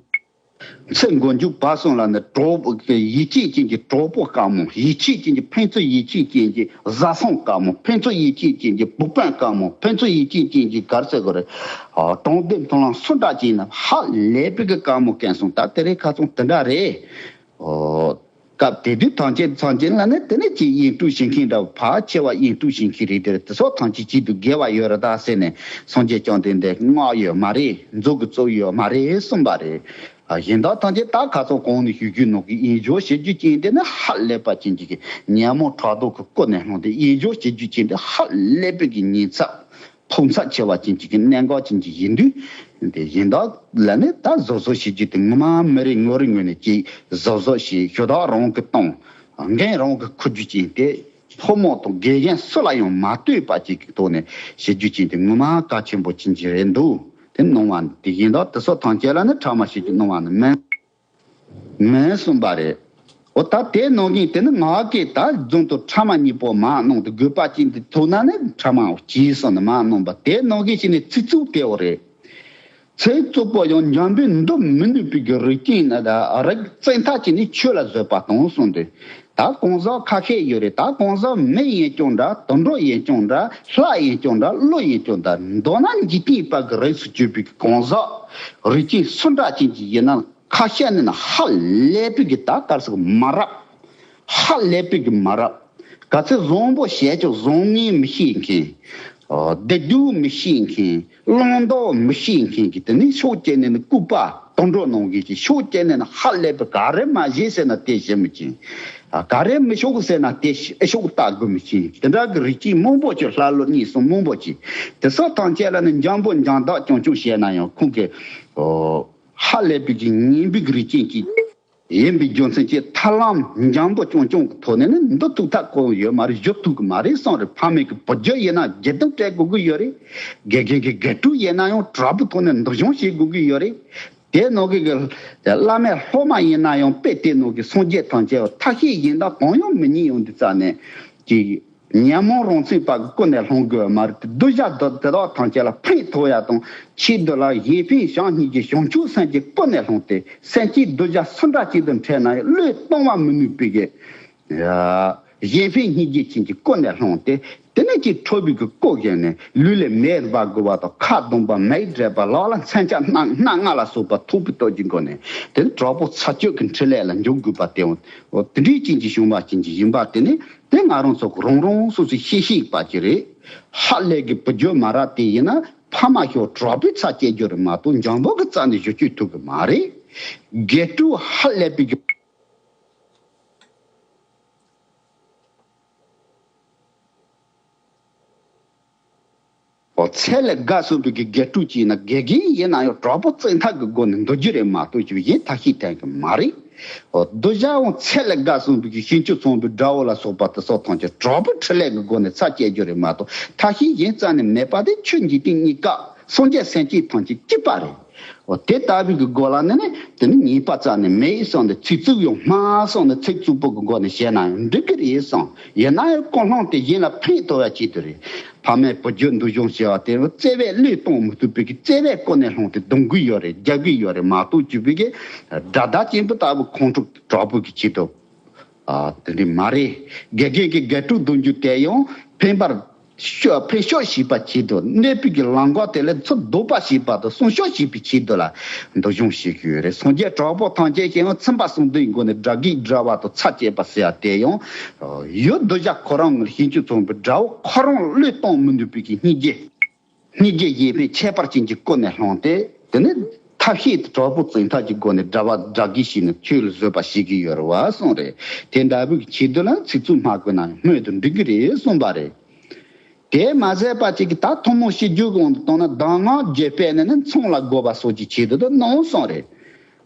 ཚེ་མགོ་མཇུག་བར་གསུམ་ལ་ནི་གྲོགས་པོ་ཡིད་ཆེས་ཅན་གྱི་གྲོགས་པོ་དཀའ་མོ། ཡིད་ཆེས་ཅན་གྱི་ཕན་ཚུན་ཡིད་ཆེས་ཅན་གྱི་བཟའ་ཚང་དཀའ་མོ། ཕན་ཚུན་ཡིད་ཆེས་ཅན་གྱི་བུ་སྤུན་དཀའ་མོ། ཕན་ཚུན་ཡིད་ཆེས་ཅན་གྱི་ག་རེ་ཟེར་དགོས་རེད། ཨ། དྲང་བདེན་མཐུན་ལམ་སུ་འདྲ་ཅིག་ཡིན་ན་ཧ་ལས་པའི་གི་དཀའ་མོ་སྐྱེས་སོང་། ད་དེ་རིང་ཁ་སང་དེ་འདྲ་རེད། ཨོ། སྐབས་དེ་དུས་ཐམས་ཅད་ཚང་ཅན་ལ་ནི་དེ་ནི་ཅིག་དབྱེན་དཀྲུག་བྱེད་མཁན་འདྲ་བོ་ཕལ་ཆེ་བ་དབྱེན་དཀྲུག་བྱེད་མཁན་རེད། དེ་དེ་སོགས་ཐམས་ཅད་གཅིག་ཏུ་དགེ་བ་ཡོད་རེད་ད་ཟེར་ནས་སངས་རྒྱས་བཅོམ་ལྡན་འདས་བསྔགས་ཡོད་མ་རེད། མཛུབ་གུ་བཙུགས་ཡོད་མ་རེད་གསུངས་པ་རེད། ཨ། གཞན་དག་ཐམས་ཅད་ད་ཁ་སང་གོང་ནས་ཞུ་རྒྱུ་ནང་གི་དབྱེན་སྦྱོར་བྱེད་རྒྱུ་ཅན་དེ་ནི་ཧ་ལས་པ་ཅན་གྱི་གི་ཉོན་མོངས་ཕྲག་དོག་གི་ཀུན་ནས་བསླངས་ཏེ། དབྱེན་སྦྱོར་བྱེད་རྒྱུ་ཅན་དེ་ཧ་ལས་པའི་གི་ཉེན་ཚབས། ཕུང་ཚབས་ཆེ་བ་ཅན་གྱི་གནད་འགག་ཅན་གྱི་ཡིན་དུས། དེ་གཞན་དག་ལ་ནི་ད་གཟབ་གཟབ་བྱེད་རྒྱུ་དེ་ངོ་མ་མི་རེ་ངོ་རེ་ངོས་ནས་ཅིག་གཟབ་གཟབ་བྱེད། ཞུ་དག་རང་གིས་གཏོང་། འགན་རང་གིས་འཁུར་རྒྱུ་ཅན་དེ་ཕོ་མོ་དང་དགེ་རྒན་སུ་ལ་ཡང་མ་ལྟོས་པ་ཅིག་གི་ཐོག་ནས་བྱེད་རྒྱུ་ཅན་དེ་ངོ་མ་གལ་ཆེན་པོ་ཅན་གྱི་རེད་འདུག་དེ་གནང་བ་དེ་གཞན་དག་དེ་སོགས་ཐམས་ཅད་ལ་ནི་ཕྲ་མ་བྱེད་རྒྱུ་གནང་བ་ནི་མིན། མིན་གསུངས་པ་རེད། འོ་ད་དེ་ནང་བཞིན་དེ་ནི་ངག་གིས་ད་རྫུན་དང་ཕྲ་མ་གཉིས་པོ་མ་གནང་དུ་དགོས་པ་ཅན་དེ་ཐུག་ན་ནི་ཕྲ་མ་ཅིས་སོང་ནི་མ་གནང་བ། དེ་ནང་བཞིན་བྱས་ནས་ཚིག་རྩུབ་དེའོ་རེད། ཚིག་རྩུབ་པོ་ཡང་འཇམ་པོས་འདུལ་མི་ནུས་པའི་གི་རིགས་ཅན་ནི་ད་རིགས་བཙན་ཐག་ཅིག་ནི་ཆོས་ལ་བཟོད་པ་དང་གསུངས་ཏེ། ད་གང་ཟག་ཁ་ཤས་ཡོད་རེད། ད་གང་ཟག་མི་ཡིན་ཀྱང་འདྲ། དུད་འགྲོ་ཡིན་ཀྱང་འདྲ། ལྷ་ཡིན་ཀྱང་འདྲ། ཀླུ་ཡིན་ཀྱང་འདྲ། མདོར་ན་འཇིག་རྟེན་པ་གི་རིགས་སུ་གྱུར་པའི་གི་གང་ཟག་རིགས་ཅན་སུ་འདྲ་ཅན་གྱི་ཡིན་ན། ཁ་ཤས་ནི་ཧ་ལས་པའི་གི་ད་གར་སོགས་མ་རབས། ཧ་ལས་པའི་གི་མ་རབས། ག་ཚོད་བཟང་པོ་བྱས་ཀྱང་བཟང་ངན་མི་ཤེས་མཁན། བདེ་སྡུག་མི་ཤེས་མཁན། བླང་དོར་མི་ཤེས་མཁན་གྱི་དེ་ནི་ཕྱོགས་གཅིག་ནས་ནི་ལྐུགས་པ་དུད་འགྲོ་ནང་བཞིན་གྱི། ཕྱོགས་གཅིག་ནས་ནི་ཧ་ལས་པའི་ག་རེ་མ་བྱས་ཟེར་ན་དེ་བྱེད་མི་ཅན། ཨ། ག་རེ་མི་ཤོག་ཟེར་ན་དེ་ཤ་ཤོག་ལྟ་དགོས་མི་ཤེས། དེ་འདྲ་གི་རིགས་ཅིག་མང་པོ་ཅིག་ལྷ་ཀླུ་གཉིས་གསུམ་མང་པོ་ཅིག་དེ་སོགས་ཐམས་ཅད་ལ་ནི་འཇམ་པོ་འཇམ་ཐག་རྐྱང་རྐྱང་བཤད་ན་ཡང་ཁོང་གི་ཨོ་ཧ་ལས་པའི་གི་ངན་པའི་གི་རིགས་ཅན་གྱི་ཡིན་པའི་རྒྱུ་མཚན་གྱིས་ཐར་ལམ་འཇམ་པོ་རྐྱང་རྐྱང་གི་ཐོག་ནས་ནི་འདུག་ཐུབ་ཐབས་གང་ཡོད་མ་རེད། བཞུགས་ཐུབ་གི་མ་རེད་གསུངས་རེད། ཕ་མེས་ཀྱི་བུ་རྒྱུད་ཡིན་ན་སྒྱུ་རྟེན་སྤྲད་དགོས་ཀྱི་ཡོད་རེད། དགེ་རྒན་གྱི་དགེ་ཕྲུག་ཡིན་ན་ཡང་དྲག་པོའི་ཐོག་ནས་འདུལ་སྦྱོང་བྱེད་དགོས་ཀྱི་ཡོད་རེད། དེ་ནང་གི་གི་བླ་མའི་སློབ་མ་ཡིན་ན་ཡང་དཔེ་དེ་ནང་གི་སངས་རྒྱས་ཐམས་ཅད་ཐབས་ཤེས་གཞན་དག་གང་ཡང་མི་རྙེད་ཡོང་དུས་ཙ་ནས་ཀྱི་ཉོན་མོངས་རང་མཚན་པ་གི་ཀུན་ནས་སློང་དགོས་མ་རེད། གདུལ་བྱ་དེ་དག་ཐམས་ཅད་ལ་ཕན་ཐོགས་ཡ་དང་ཆེད་དུ་ལ་གཞན་ཕན་བྱང་སྙིང་རྗེ་བྱང་ཆུབ་སེམས་ཀྱི་ཀུན་ནས་སློང་སྟེ་སེམས་ཅན་གདུལ་བྱ་སུ་འདྲ་ཅིག་ཏུ་འཕྲད་ན་ཡང་བློས་གཏོང་བ་མི་ནུས་པའི་གི་གཞན་ཕན་སྙིང་རྗེ་ཅན་གྱི་ཀུན་ནས་སློང་སྟེ། དེ་ནས་ཀྱི་ཁྲོ་བའི་གི་ཀོ་བཞིན་ནས་ལུས་ལས་མེ་འབར་དགོས་པ་དང་ཁ་གདོང་པ་མེ་བསྲེགས་པ་ལག་ལ་མཚོན་ཆ་སྣ་སྣ་ལྔ་ལ་སོགས་པ་ཐོགས་པའི་སྟོབས་ཀྱི་སྒོ་ནས་དེ་ནི་དྲག་པོ་ཚ་གྱང་གི་འཕྲིན་ལས་ལ་འཇུག་དགོས་པ་དེ་འོ་དེ་འདྲའི་ཅན་གྱི་བྱུང་བ་ཅན་གྱི་ཡིན་པ་དེ་ནི་དེ་ང་རང་ཚོ་རང་རང་སོ་སོའི་ཤེས་ཤེས་པ་ཅིག་རེད། ཧ་ལས་ཀྱི་བུ་རྒྱུད་མ་རབས་དེ་ཡིན་ན་ཕ་མ་ཤོག་དྲག་པོའི་ཚ་སྐྱེ་རྒྱུ་རེད་མ་གཏོགས་འཇམ་པོ་གི་རྩ་ནས་བཞུགས་སྐྱོད་ཐུབ་གི་མ་རེད། དགེ་ཕྲུག་ཧ་ལས་པའི་གི་ཨོ་ཚད་ལས་བརྒལ་སོང་བའི་གི་དགེ་ཕྲུག་ཅིག་ཡིན་ན་དགེ་རྒན་ཡིན་ན་ཡང་དྲག་པོ་བཙན་ཐབས་ཀྱི་སྒོ་ནས་འདུལ་རྒྱུ་རེད་མ་གཏོགས་ཅིག་གཞན་ཐབས་ཤེས་གཏན་གི་མ་རེད། ཨོ་གདུལ་བྱ་འོང་ཚད་ལས་བརྒལ་སོང་བའི་གི་ཤིང་ཆུ་ཚང་བའི་དགྲ་བོ་ལ་སོགས་པ་དེ་སོགས་ཐམས་ཅད་དྲག་པོ་འཕྲིན་ལས་ཀྱི་སྒོ་ནས་ཚ་སྐྱེ་རྒྱུ་རེད་མ་གཏོགས་ཐབས་ཤེས་གཞན་རྩ་ནས་མེད་པ་དེ་ཆོས་འཇིག་རྟེན་གཉིས་ཀ་སངས་རྒྱས་སེམས་ཅན་ཐམས་ཅད་གཅིག་པ་རེད། འོ་དེ་ལྟ་བུའི་གི་སྒོ་ལ་ནི་ནི་དེ་ནི་ཉེས་པ་རྩ་ནས་མེད་གསུངས་ཏེ་ཚིག་རྩུབ་ཡང་སྨྲ་གསུངས་ཏེ་ཚིག་རྩུབ་པོ་གི་སྒོ་ནས་བཤད་ན་ཡང་འགྲིག་གི་རེད་གསུངས། ཡིན་ན་ཡང་ཀུན་སློང་དེ་གཞན་ལ་ཕན་ཐོགས་ཡ་ཆེད་དུ་རེད། ཕ་མས་བུ་རྒྱུད་འདུལ་སྦྱོང་བྱས་པ་དེ་བརྩེ་བས་བློས་གཏོང་མི་ཐུབ་པའི་གི་བརྩེ་བས་ཀུན་ནས་བསླངས་ཏེ་རྡུང་གི་ཡོད་རེད། རྒྱག་གི་ཡོད་རེད་མ་གཏོགས་བཅུག་པའི་གི་དགྲ་ཟླ་ཅན་པོ་ལྟ་བུ་ཁོང་ཁྲོ་དྲག་པོ་གི་ཆེད་དུ། ཨ་དེ་འདྲ་མ་རེད། དགེ་རྒན་གྱི་དགེ་ཕྲུག་འདུལ་རྒྱུ་དེ་ཡང་ཕན་པར་ཤོག་ཕན་ཤོག་བྱེད་པ་ཆེད་དུ་གནས་པའི་གི་ལམ་ཁ་དེ་ལ་ཚུར་ལྡོག་པ་བྱེད་པ་དང་སྲུང་སྐྱོབ་བྱེད་པའི་ཆེད་དུ་ལ་འདུལ་སྦྱོང་བྱེད་ཀྱི་ཡོད་རེད། སངས་རྒྱས་དྲག་པོ་ཐམས་ཅད་ཀྱང་ཚིམ་པ་གསུམ་ལྡན་གྱི་སྒོ་ནས་དགྲ་བགེགས་བསྒྲལ་བ་དང་ཚར་བཅད་པ་ཟེར་ཡ་དེ་ཡང་ཡུལ་གདུལ་བྱ་ཁོ་རང་ངི་ཤིང་ཆུ་ཚང་བའི་དགྲ་བོ་ཁོ་རང་བློས་གཏོང་མི་ནུས་པའི་གི་སྙིང་རྗེ། སྙིང་རྗེ་གཞན་ཕན་ཁྱད་པར་ཅན་གྱི་སྒོ་ནས་བསླངས་ཏེ་དེ་ནི་ཐབས་ཤེས་དྲག་པོ་བཙན་ཐབས་ཀྱི་སྒོ་ནས་དགྲ་བགེགས་བསྒྲལ་གྱི་ཞིག་ནི་ཆོས་ལ་བཟོད་པ་བྱེད་ཀྱི་ཡོད་རེད་བ་གསུངས་རེད། དེ་འདྲ་བོའི་ཆེད་དུ་ལ་ཚིག་རྩུབ་སྨྲ་དགོས་ན་སྨྲས་དུ་འགྲིག་གི་རེད་གསུངས་པ་རེད། དེ་མ་ཟད་པ་ཅིག་གིས་ད་ཐུན་མོང་སྤྱོད་འཇུག་གི་དབང་དུ་བཏང་ན་གདམས་ངག་བརྒྱད་པས་ནི་ནི་མཚང་ལ་དགོས་པ་སོགས་ཀྱི་ཆེད་དུ་དུ་གནང་གསུངས་རེད།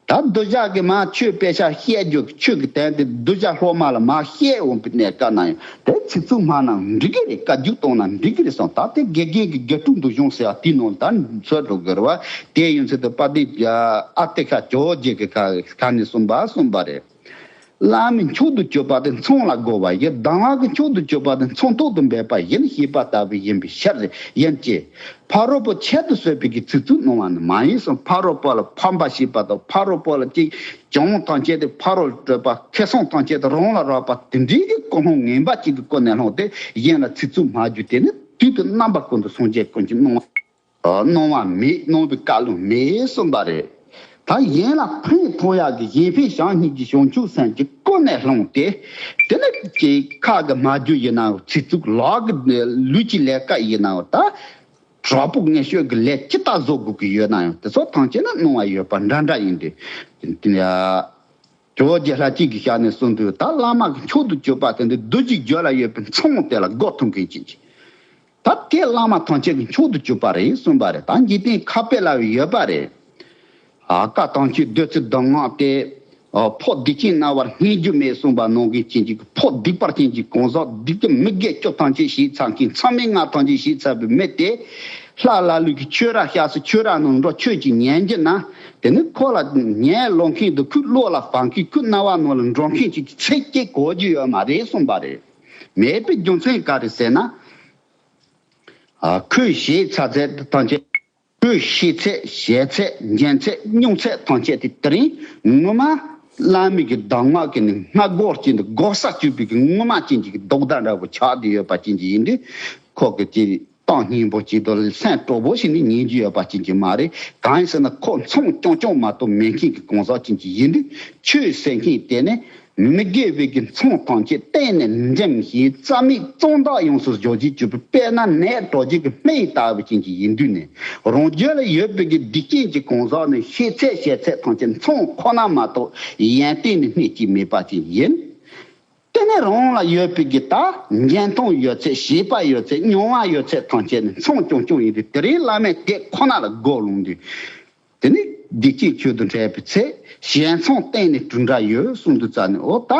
ད་གདུལ་བྱ་གི་མ་ཆོས་དཔེ་ཆ་བཤད་རྒྱུ་ཆོས་ཀྱི་དོན་དེ་གདུལ་བྱ་སློབ་མ་ལ་མ་བཤད་འོང་པའི་གནས་སྐབས་ན་ཡང་དེ་ཚིག་རྩུབ་སྨྲ་ན་འགྲིག་གི་རེད། བཀའ་བརྒྱུད་གཏོང་ན་འགྲིག་གི་རེད་གསུངས། ད་དེ་དགེ་རྒན་གྱི་དགེ་ཕྲུག་འདུལ་སྦྱོང་ཟེར་བ་དེའི་ནང་ལ་ད་ཚུད་འགྲོ་དགོས་རེད་བ། དེ་ཡིན་ཚུལ་དུ་དཔལ་ལྡན་ཨ་ཏི་ཤ་ཇོ་བོ་རྗེ་གི་ཁ་ཁ་ནས་གསུངས་པ་གསུངས་པ་རེད། བླ་མའི་མཆོག་ཏུ་གྱུར་པ་དེ་མཚང་ལ་དགོས་པ་ཡིན། གདམས་ངག་གི་མཆོག་ཏུ་གྱུར་པ་དེ་མཚང་ཐོག་ཏུ་འབེབས་པ་ཡིན་ཞེས་པ་ལྟ་བུ་ཡིན་པའི་ཕྱིར་ཡིན་གྱི། ཕ་རོལ་པོ་ཁྱད་དུ་གསོད་པའི་གི་ཚིག་རྩུབ་གནང་བ་ནི་མ་ཡིན་གསུངས། ཕ་རོལ་པོ་ལ་ཕམ་པ་བྱེད་པ་དང་ཕ་རོལ་པོ་ལ་ཅིག་བྱང་ཐམས་ཅད་དེ་ཕ་རོལ་སྤྲོད་པ་ཁེ་བཟང་ཐམས་ཅད་དེ་རང་ལ་རག་པ་དེ་འདྲའི་གི་ཀུན་སློང་ངན་པ་ཅིག་གི་ཀུན་ནས་བསླངས་ཏེ་གཞན་ལ་ཚིག་རྩུབ་སྨྲ་རྒྱུ་དེ་ནི་དུས་དང་རྣམ་པ་ཀུན་ཏུ་སངས་རྒྱས་ཀུན་གྱིས་གནང་བ། གནང་བ་མེད། གནང་བའི་བཀའ་ལུང་མེད་གསུངས་པ་རེད། ད་གཞན་ལ་ཕན་ཐོགས་ཡག་གི་གཞན་ཕན་བྱང་སྙིང་རྗེ་བྱང་ཆུབ་སེམས་ཀྱི་ཀུན་ནས་བསླངས་ཏེ། དེ་ནི་ཅིག་ཁ་གི་སྨྲ་རྒྱུ་ཡིན་ནའང་ཚིག་རྩུབ། ལག་གི་ལུས་ཀྱི་ལས་ཀ་ཡིན་ནའང་ད་དྲག་པོ་ངན་སྤྱོད་ཀྱི་ལས་ཅི་ལྟར་བཟོ་དགོས་ཀྱི་ཡོད་ན་ཡང་དེ་ཚོ་ཐམས་ཅད་ནི་གནང་བ་ཡོད་པ་འདྲ་འདྲ་ཡིན་ཏེ། དེ་ནི་ཇོ་བོ་རྗེ་ལྷ་གཅིག་གི་ཞལ་ནས་གསུངས་དུས་ད་བླ་མ་གི་མཆོག་ཏུ་གྱུར་པ་དེ་འདི་གདུལ་བྱའི་རྒྱུད་ལ་ཡོད་པའི་མཚང་དེ་ལ་མགོ་འཐོམས་མཁན་ཅིག་ད་དེ་བླ་མ་ཐམས་ཅད་ཀྱི་མཆོག་ཏུ་གྱུར་པ་རེད་གསུངས་པ་རེད། ད་འཇིག་རྟེན་ཁ་དཔེ་ལ་ཡོད་པ་རེད། ཨ་བཀའ་དམ་ཆོས་བདུད་རྩི་གདམས་ངག་སྟེ། ཨ་ཕོ་སྡིག་ཅན་རྣ་བར་སྙན་རྒྱུ་མེད་གསུངས་པ་ནང་བཞིན་ཅན་གྱི་ཕོ་སྡིག་པ་ཅན་གྱི་གང་ཟག་སྡིག་གི་མི་དགེ་བཅུ་ཐམས་ཅད་བྱས་ཚར་མཁན་མཚམས་མེད་ལྔ་ཐམས་ཅད་བྱས་ཚར་བའི་མི་དེ། ལྷ་ཀླ་ཀློ་གི་ཆོས་ར་བཤད་སྲོལ་ཆོས་ར་ནང་འགྲོ་ཆོས་ཅིག་ཉན་རྒྱུ་ན། དེ་ནི་ཁོ་ལ་ཉན་ལོང་མཁན་དང་ཁོའི་བློ་ལ་བབས་མཁན་ཁོའི་རྣ་བ་ནང་ལ་འགྲོ་མཁན་ཅིག་གི་ཚིག་ཅིག་གོ་རྒྱུ་ཡོད་མ་རེད་གསུངས་པ་རེད། མེད་པའི་རྒྱུ་མཚན་ག་རེ་ཟེར་ན། ཨ་ཁོས་བྱས་ཚར་ཚད་དེ་ཐམས་ཅད། ཁོས་ཤེས་ཚད་བྱས་ཚད་ཉན་ཚད་མྱོང་ཚད་ཐམས་ཅད་དེ་དེ་རིང་ངོ་མ་བླ་མའི་གི་གདམས་ངག་གི་ནི་སྔ་སྒོར་གྱི་འདི་སྒོ་ས་གཅོད་པའི་གི་ངོ་མ་ཅན་གྱི་གི་རྡོག་རྡ་འདྲ་བོ་ཆགས་བསྡད་ཡོད་པ་ཅན་གྱི་ཡིན་དུས། ཁོ་གི་ཅི་གཏམ་སྙན་པོ་ཅིག་དང་སེམས་སྤྲོ་པོ་ཞིག་ནི་ཉན་རྒྱུ་ཡོད་པ་ཅན་གྱི་མ་རེད། གང་ཡིན་ཟེར་ན་ཁོ་མཚམས་རྐྱང་རྐྱང་མ་གཏོགས་མེད་མཁན་གྱི་གང་ཟག་ཅན་གྱི་ཡིན་དུས། ཆོས་ཟེར་མཁན་དེ་ནི་མི་དགེ་བའི་གི་མཚམས་ཐམས་ཅད་གཏན་ནས་འཇོམས་ཤིང་རྩ་མེད་གཙང་དག་ཡོངས་སུ་བཟོ་བྱེད་ཀྱི་དཔེར་ན་ནས་གྲོགས་ཀྱི་གི་སྨན་ལྟ་བུ་ཅན་གྱི་ཡིན་དུས་ནི། རང་རྒྱུད་ལ་ཡོད་པའི་གི་སྡིག་ཅན་གྱི་གང་ཟག་ནི་ཤེས་ཚད་བྱས་ཚད་ཐམས་ཅད་མཚམས་ཁོ་ན་མ་གཏོགས་ཡོན་ཏན་ནི་སྣེ་གཅིག་མེད་པ་ཅན་ཡིན། རང་ལ་ཡོད་པའི་གི་ད་འཇོན་ཐང་ཡོད་ཚད། ཤེས་པ་ཡོད་ཚད། མྱོང་བ་ཡོད་ཚད་ཐམས་ཅད་ནི་མཚང་རྐྱང་རྐྱང་ཡིན་དུས། དེ་རིང་བླ་མས་དེ་ཁོ་ན་ལ་སྒོ་ལོག་དུས། དེ་ནི་བདེ་སྐྱིད་ཆོས་དང་འཕྲད་པའི་ཚེ། ཞལ་མཚམས་བསྟན་ནས་གྲུབ་འདྲ་ཡོད་གསུངས་དུས་ཙ་ནས། འོ་ད་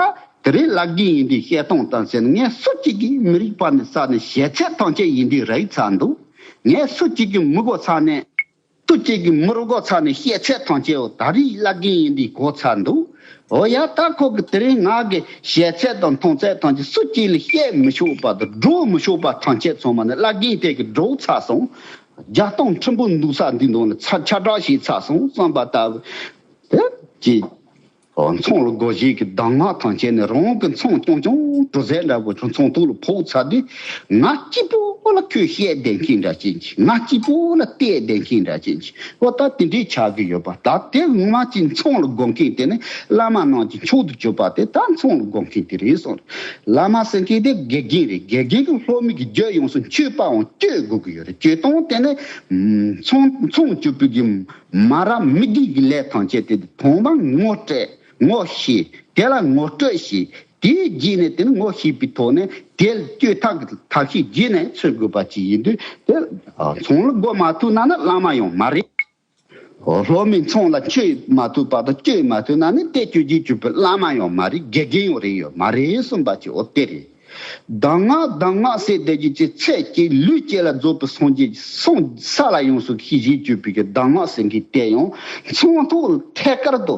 དེ་རིང་བླ་རྒན་ཡིན་དུས་བཤད་སྟངས་དང་ཟེར་ན། ངས་སུ་གཅིག་གིས་མི་རིག་པ་ནས་ས་ནས་བཤད་ཚད་ཐམས་ཅད་ཡིན་དུས་རིག་ཚར་འདུག་ངས་སུ་གཅིག་གིས་མི་གོ་ས་ནས། སུ་གཅིག་གིས་མི་རུ་གོ་ས་ནས་བཤད་ཚད་ཐམས་ཅད། འོ་ད་རིང་བླ་རྒན་ཡིན་དུས་གོ་ཚར་འདུག་འོ་ཡ། ད་ཁོ་གིས་དེ་རིང་ང་གི་བཤད་ཚད་དང་མཐོང་ཚད་ཐམས་ཅད་སུ་གཅིག་ལ་བཤད་མི་ཆོག་པ་དང་སྒྲོག་མི་ཆོག་པ་ཐམས་ཅད་ཚང་མ་ནི་བླ་རྒན་དེ་གིས་སྒྲོག་ཚར་སོང་། རྒྱ་སྟོང་ཁྲིམས་དཔོན་འདུག་ས་འདི་ནང་ལ་ཚ་ཁྱབ་བསྒྲགས་བྱས་ཚར་སོང་བསམ་པ་ལྟ་བུ་དེ་ཅི། མཚང་ལ་སྒོ་བཞི་གི་གདམས་ངག་ཐམས་ཅད་ནི་རང་གི་མཚང་རྐྱང་རྐྱང་གྲུ་ཟན་འདྲ་པོ་ཆུ་མཚོ་ཐོག་ལ་ཕོག་ཚར་དུས། ང་གཅིག་པོ་ལ་ཁོས་བཤད་བསྡད་མཁན་འདྲ་ཅན་གྱི། ང་གཅིག་པོ་ལ་བལྟས་བསྡད་མཁན་འདྲ་ཅན་གྱི། འོ་ད་དེ་འདྲའི་ཆགས་ཀྱི་ཡོད་པ། ད་དེ་ངོ་མ་ཅིག་མཚང་ལ་སྒོ་མཁན་དེ་ནི་བླ་མ་རྣམས་ཀྱི་མཆོག་ཏུ་གྱུར་པ་དེ་ད་མཚང་ལ་སྒོ་མཁན་དེ་རེད་གསུངས། བླ་མ་ཟེར་མཁན་དེ་དགེ་རྒན་རེད། དགེ་རྒན་གྱིས་སློབ་མའི་གི་རྒྱུད་ཡོངས་སུ་བཅོས་པའམ་བཅོས་དགོས་ཀྱི་ཡོད་རེད། བཅོས་སྟངས་དེ་ནི་མཚང་མཚང་གཅོད་པའི་གི་མ་ར་མི་དགེ་གི་ལས་ཐམས་ཅད་དེ་ཐོག་མར་ངོ་སྤྲད། ངོ་ཤེས། དེ་ལ་ངོ་སྤྲོད་བྱས། དེའི་རྗེས་ནས་དེ་ནི་ངོ་ཤེས་པའི་ཐོག་ནས་དེ་ལ་བཅོས་ཐབས་ཀྱི་ཐབས་ཤེས་རྗེས་ནས་འཚོལ་དགོས་པ་ཅིག་ཡིན་དུས། དེ་མཚང་ལ་སྒོ་མ་ཐུག་ན་ནི་བླ་མ་ཡང་མ་རེད། སློབ་མའི་མཚང་ལ་ཆོས་མ་ཐུག་པ་དང་། བཅོས་མ་ཐུག་ན་ནི་དེ་བཅོས་བྱེད་བཅོས་པའི་བླ་མ་ཡང་མ་རེད། དགེ་རྒན་ཡང་རེད་ཡོད་མ་རེད་གསུངས་པ་ཅིག་འོ་དེ་རེད། གདམས་ངག་གདམས་ངག་ཟེར་བསྡད་རྒྱུ་ཅིག་ཚེ་གཅིག་ལུས་གཅིག་ལ་རྫོགས་པའི་སངས་རྒྱས་སངས་ས་ལ་ཡོངས་སུ་ཤེས་བྱེད་བཅོས་པའི་གི་གདམས་ངག་ཟེར་མཁན་དེ་ཡང་མཚང་ཐོག་ལ་ཐད་ཀར་དུ་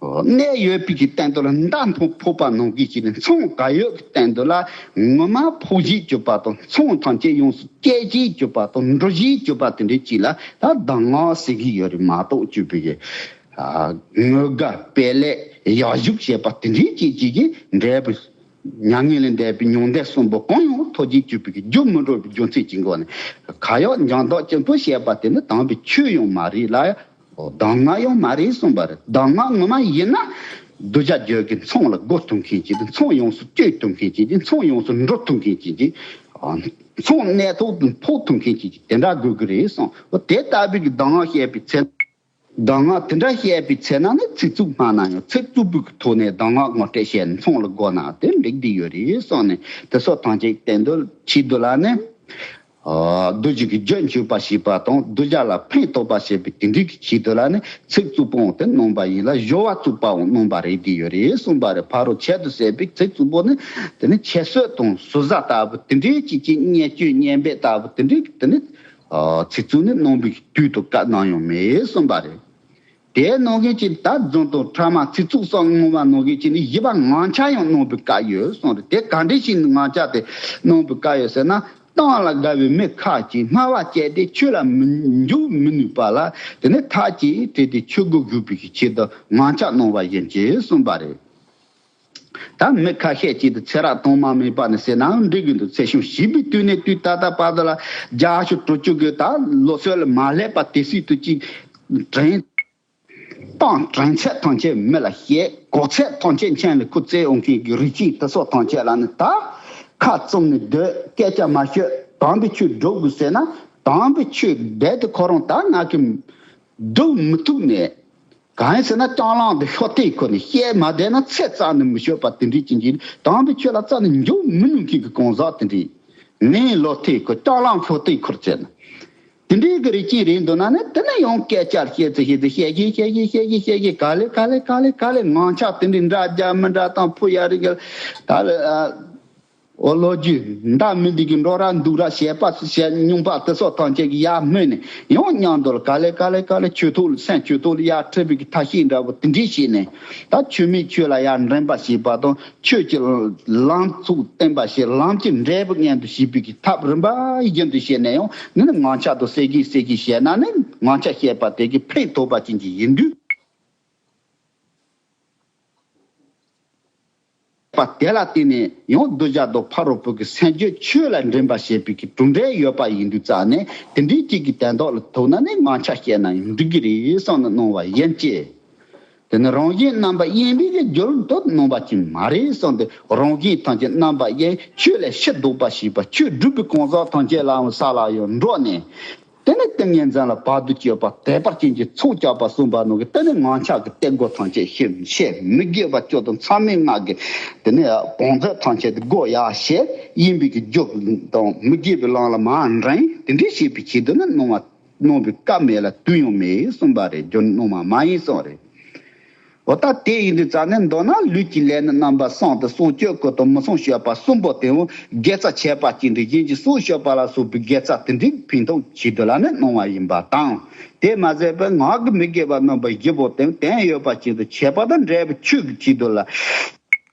གནས་ཡོད་པའི་གི་སྟེང་དུ་ལ་མདའ་ཕོག་ཕོག་པ་ནང་བཞིན་བྱས་ནས། མཚང་ག་ཡོད་ཀྱི་སྟེང་དུ་ལ་ངོ་མ་ཕོག་བྱེད་བཅོས་པ་དང་། མཚང་ཐམས་ཅད་ཡོངས་སུ་བཅད་བྱེད་བཅོས་པ་དང་། འགྲོ་བྱེད་བཅོས་པ་དེ་འདྲའི་ཅིག་ལ་ད་གདམས་ངག་ཟེར་གྱི་ཡོད་རེད་མ་གཏོགས། བཅོས་པའི་གི་ཨ་ངོ་དགའ་དཔེ་ལེགས་ཡག་ཤོས་བྱས་པ་དེ་འདྲའི་ཅིག་ཅིག་གི་འབྲས་བུ་མྱ་ངན་ལས་འདས་པའི་མྱང་འདས་གསུམ་པོ་གང་ཡང་ཐོབ་བྱེད་བཅོས་པའི་གི་རྒྱུ་མི་འགྲོ་བའི་རྒྱུ་མཚན་གྱི་སྒོ་ནས། ག་ཡག་འཇམ་ཐག་ཆོད་པོ་བྱས་པ་དེ་ནི་དམ་པའི་ཆོས་ཡང་མ་རེད་ལ། འོ་གདམས་ངག་ཡང་མ་རེད་གསུངས་པ་རེད། གདམས་ངག་ངོ་མ་ཡིན་ན་གདུལ་བྱ་རྒྱུད་ཀྱི་མཚང་ལ་སྒོ་ཐུག་མཁན་ཅིག་དང་། མཚང་ཡོངས་སུ་བཅོས་ཐུབ་མཁན་ཅིག་དང་། མཚང་ཡོངས་སུ་འགྲོ་ཐུབ་མཁན་ཅིག་དང་། མཚང་གནས་ཐོག་ཏུ་ཕོག་ཐུབ་མཁན་ཅིག་དེ་འདྲ་དགོས་ཀྱི་རེད་གསུངས། འོ་དེ་ལྟ་བུའི་གི་གདམས་ངག་བཤད་པའི་ཚེ། གདམས་ངག་དེ་འདྲ་བཤད་པའི་ཚེ་ན་ནི་ཚིག་རྩུབ་སྨྲ་ན་ཡང་ཚིག་རྩུབ་པའི་གི་ཐོག་ནས་གདམས་ངག་ངོ་སྤྲོད་བྱས་ནས་མཚང་ལ་སྒོ་ན་དེ་འགྲིག་བསྡད་ཡོད་རེད་གསུངས་ནས། དེ་སོགས་ཐམས་ཅད་བསྟན་དོན་ཆེད་དུ་ལ་ནི། ཨ་གདུལ་བྱ་གི་རྒྱུད་འཇུག་པ་བྱེད་པ་དང་། གདུལ་བྱ་ལ་ཕན་ཐོགས་པ་བྱེད་པའི་དེ་འདྲའི་གི་ཆེད་དུ་ལ་ནི་ཚིག་རྩུབ་པོའང་དེ་གནང་བ་ཡིན་ལ། སྦྱོར་བ་རྩུབ་པའང་གནང་བ་རེད་བསྡད་ཡོད་རེད་གསུངས་པ་རེད། ཕ་རོལ་ཆད་དུ་ཟད་པའི་ཚིག་རྩུབ་པོ་ནི་དེ་ནི་ཁྱད་གསོད་དང་ཟུར་ཟ་ལྟ་བུ་དེ་འདྲའི་ཅིག་ཅིག་བརྙས་བཅོས་བརྙས་འབེབས་ལྟ་བུ་དེ་འདྲའི་དེ་ནི་ཨ་ཚིག་རྩུབ་ནི་གནང་བའི་དུས་དང་སྐབས་ནམ་ཡང་མེད་གསུངས་པ་རེད། དེ་གནང་མཁན་གྱིས་ད་རྫུན་དང་ཕྲ་མ་ཚིག་རྩུབ་སོགས་སྔོན་མ་གནང་མཁན་གྱིས་ནི་བཞི་པ་ངང་ཆགས་ཡང་གནང་བའི་སྐབས་ཡོད་གསུངས་རེད། དེ་ག་འདྲ་ཞིག་ངང་ཆགས་དེ་གནང་བའི་སྐབས་ཡོད་ཟེར་ན། གཏམ་ལ་དགའ་བའི་མི་ཁ་ཅིག་སྨྲ་བ་བཅད་དེ་ཆོས་ལ་མི་འཇུག་མི་ནུས་པ་ལ། དེ་ནས་ཐག་ཅིག་བྲེས་ཏེ་ཆོས་སྒོ་གཞུག་པའི་ཆེད་དུ་ངང་ཆགས་གནང་བ་ཡིན་གྱི་གསུངས་པ་རེད། ད་མི་ཁ་ཤས་ཅིག་ཏུ་ཚེ་རབས་དུ་མ་མེད་པ་ནས་ཟེར་ནའང་འགྲིག་གི་འདུག་ཚེ་ཤུན་བཞི་པའི་དུས་ནས་དུས་ད་ལྟ་བར་དུ་ལ་བརྒྱ་ཞུ་དྲུག་ཅུ་གི་ད་ལོ་ཚོད་ལ་མ་སླེབས་པ་དེ་སྲིད་དུ་ཅིག་དྲན། གཏམ་དྲན་ཚད་ཐམས་ཅད་མི་ལ་བཤད། གོ་ཚད་ཐམས་ཅད་མཆན་ལ་ཁུ་བཙལ་འོང་མཁན་གྱི་རིགས་ཅིག་དེ་སོགས་ཐམས་ཅད་ལ་ནི་ད་ཁ་བཙུམ་ནས་སྡོད། སྐད་ཆ་མ་ཤོད། དམ་པའི་ཆོས་སྒྲུབ་དགོས་ཟེར་ན། དམ་པའི་ཆོས་རྦད་དེ་ཁོ་རང་ད་ང་གིས་སྒྲུབ་མི་ཐུབ་ནས། གང་ཡིན་ཟེར་ན། རྐྱང་ལངས་དེ་ཤོ་ཐེ་ཁུར་ནས་བཤད་མ་བསྡད་ན་ཚེ་རྩ་ནས་མི་ཤོད་པ་དེ་འདྲའི་ཅན་གྱི། དམ་པའི་ཆོས་ལ་རྩ་ནས་འཇུག་མི་ནུས་མཁན་གྱི་གང་ཟག་དེ་འདྲའི། ངའི་ལོ་ཐེ་ཁུར། རྐྱང་ལངས་ཤོ་ཐེ་ཁུར་བྱས་ན། དེ་འདྲའི་གི་རིགས་ཅན་རེད་འདུག་ན་ནི། དེ་ནས་ཡང་སྐད་ཆ་བཤད་ཚེ་བཤད་ཚེ་བཤད་ཀྱིན་བཤད་ཀྱིན་བཤད་ཀྱིན་བཤད་ཀྱིན། ག་ལེ་ག་ལེ་ག་ལེ་ག་ལེ་ངང་ཆགས་དེ་འདྲའི་འདྲ་རྒྱ་མི་འདྲ་དང་ཕུ་ཡ་རི་གི་ད་ལེ། ཨོ་ལོ་རྒྱུས་འདྲ་མི་འདི་གི་འགྲོ་ར་འདུག་ར་བྱས་པ་བྱས་མྱོང་པ་དེ་སོགས་ཐམས་ཅད་ཀྱི་ཡར་སྨོས་ནས་ཡང་མཉམ་དུ་ལ་ག་ལེ་ག་ལེ་ག་ལེ་ཆོས་ཐོག་ལ་སེམས་ཆོས་ཐོག་ལ་ཡར་ཁྲིད་པའི་གི་ཐབས་ཤེས་འདྲ་པོ་དེ་འདྲས་བྱས་ནས། ད་ཆོས་མེད་ཆོས་ལ་ཡར་འདྲེན་པ་བྱས་པ་དང་། ཆོས་ཀྱི་ལམ་ཚུགས་བསྟན་པ་བྱས། ལམ་གྱི་འབྲས་བུ་མངོན་དུ་བྱེད་པའི་གི་ཐབས་རིམ་པ་བཞིན་དུ་བྱས་ནས་ཡང་ནི་ངང་ཆགས་དང་སེ་གི་སེ་གི་བྱས་ན་ནི་ངང་ཆགས་བཤད་པ་དེ་གི་ཕན་ཐོགས་པ་ཅན་གྱི་ཡིན་དུས། པ་དེ་ལ་བརྟེན་ནས་ཡང་གདུལ་བྱ་དང་ཕ་རོལ་པོ་གི་སེམས་རྒྱུད་ཆོས་ལ་འདྲེན་པ་བྱེད་པའི་གི་གྲུབ་འབྲས་ཡོད་པ་ཡིན་དུས་ཙང་ནས། དེ་འདྲའི་གཅིག་གི་དོན་དག་ལ་ཐུག་ན་ནི་ངང་ཆགས་བཤད་ན་ཡང་འགྲིག་གི་རེད་བསམ་ནས་གནང་བ་ཡིན་གྱི། དེ་ནི་རང་གཞན་རྣམ་པ་གཡེང་བའི་གི་རྒྱུར་འདོད་གནང་བ་ཅིག་མ་རེད་བསམ་སྟེ། རང་གཞན་ཐམས་ཅད་རྣམ་པ་གཡེང་། ཆོས་ལས་ཕྱིར་ལྡོག་པ་བྱས་པ། ཆོས་སྒྲུབ་པའི་གང་ཟག་ཐམས་ཅད་ལའང་ས་ལ་ཡང་འགྲོ་ནས། དེ་ནས་ཏིང་ངེ་འཛིན་ལ་བར་དུ་གཅོད་པ། དད་པ་ཅན་གྱི་ཚོགས་བསྐྱབ་པ་གསུངས་པ་ནང་གི། དེ་ནས་ངང་ཕྱག་གི་གཏེར་སྒོ་ཐམས་ཅད་ཕྱེ། ཕྱེ། མི་དགེ་བ་བཅུ་དང་མཚམས་མེད་ལྔ་གི་དེ་ནས་བང་མཛོད་ཐམས་ཅད་དེ་སྒོ་ཡར་ཕྱེ། གཡེང་བའི་གི་རྒྱུ་དང་མི་དགེ་བའི་ལམ་ལ་མར་འདྲེན། དེ་འདྲའི་བྱེད་པའི་ཆེད་དུ་ནི་གནང་བ། གནང་བའི་སྐབས་མེད་ལ་དུས་ཡང་མེད་གསུངས་པ་རེད། རྒྱུ་གནང་བ་མ་ཡིན་གསུངས་རེད། འོ་ད་དེ་ཡིན་དུས་ཙང་ནས་མདོར་ན་ལུས་ཀྱི་ལས་ནི་རྣམ་པ་གསུམ་སྟེ། བསང་གཅོད་བཀོལ་དང་མི་བསང་སྤྱོད་པ་གསུམ་པོ་དེའང་དགེ་རྩ་བྱས་པ་ཅིག་འདྲ། གཞན་གྱི་བསང་སྤྱོད་པ་ལ་སོགས་པའི་དགེ་རྩ་དེ་འདྲའི་ཕན་ཐོགས་ཆེད་དུ་ལ་ནི་གནང་བ་ཡིན་པ་དང་། དེ་མ་ཟད་པའི་ངག་གི་མི་དགེ་བ་རྣམ་པ་བཞི་པོ་དེ་དོན་ཡོད་པ་ཅིག་ཏུ་བྱས་པ་དང་འབྲས་བུ་ཆོས་ཀྱི་ཆེད་དུ་ལ།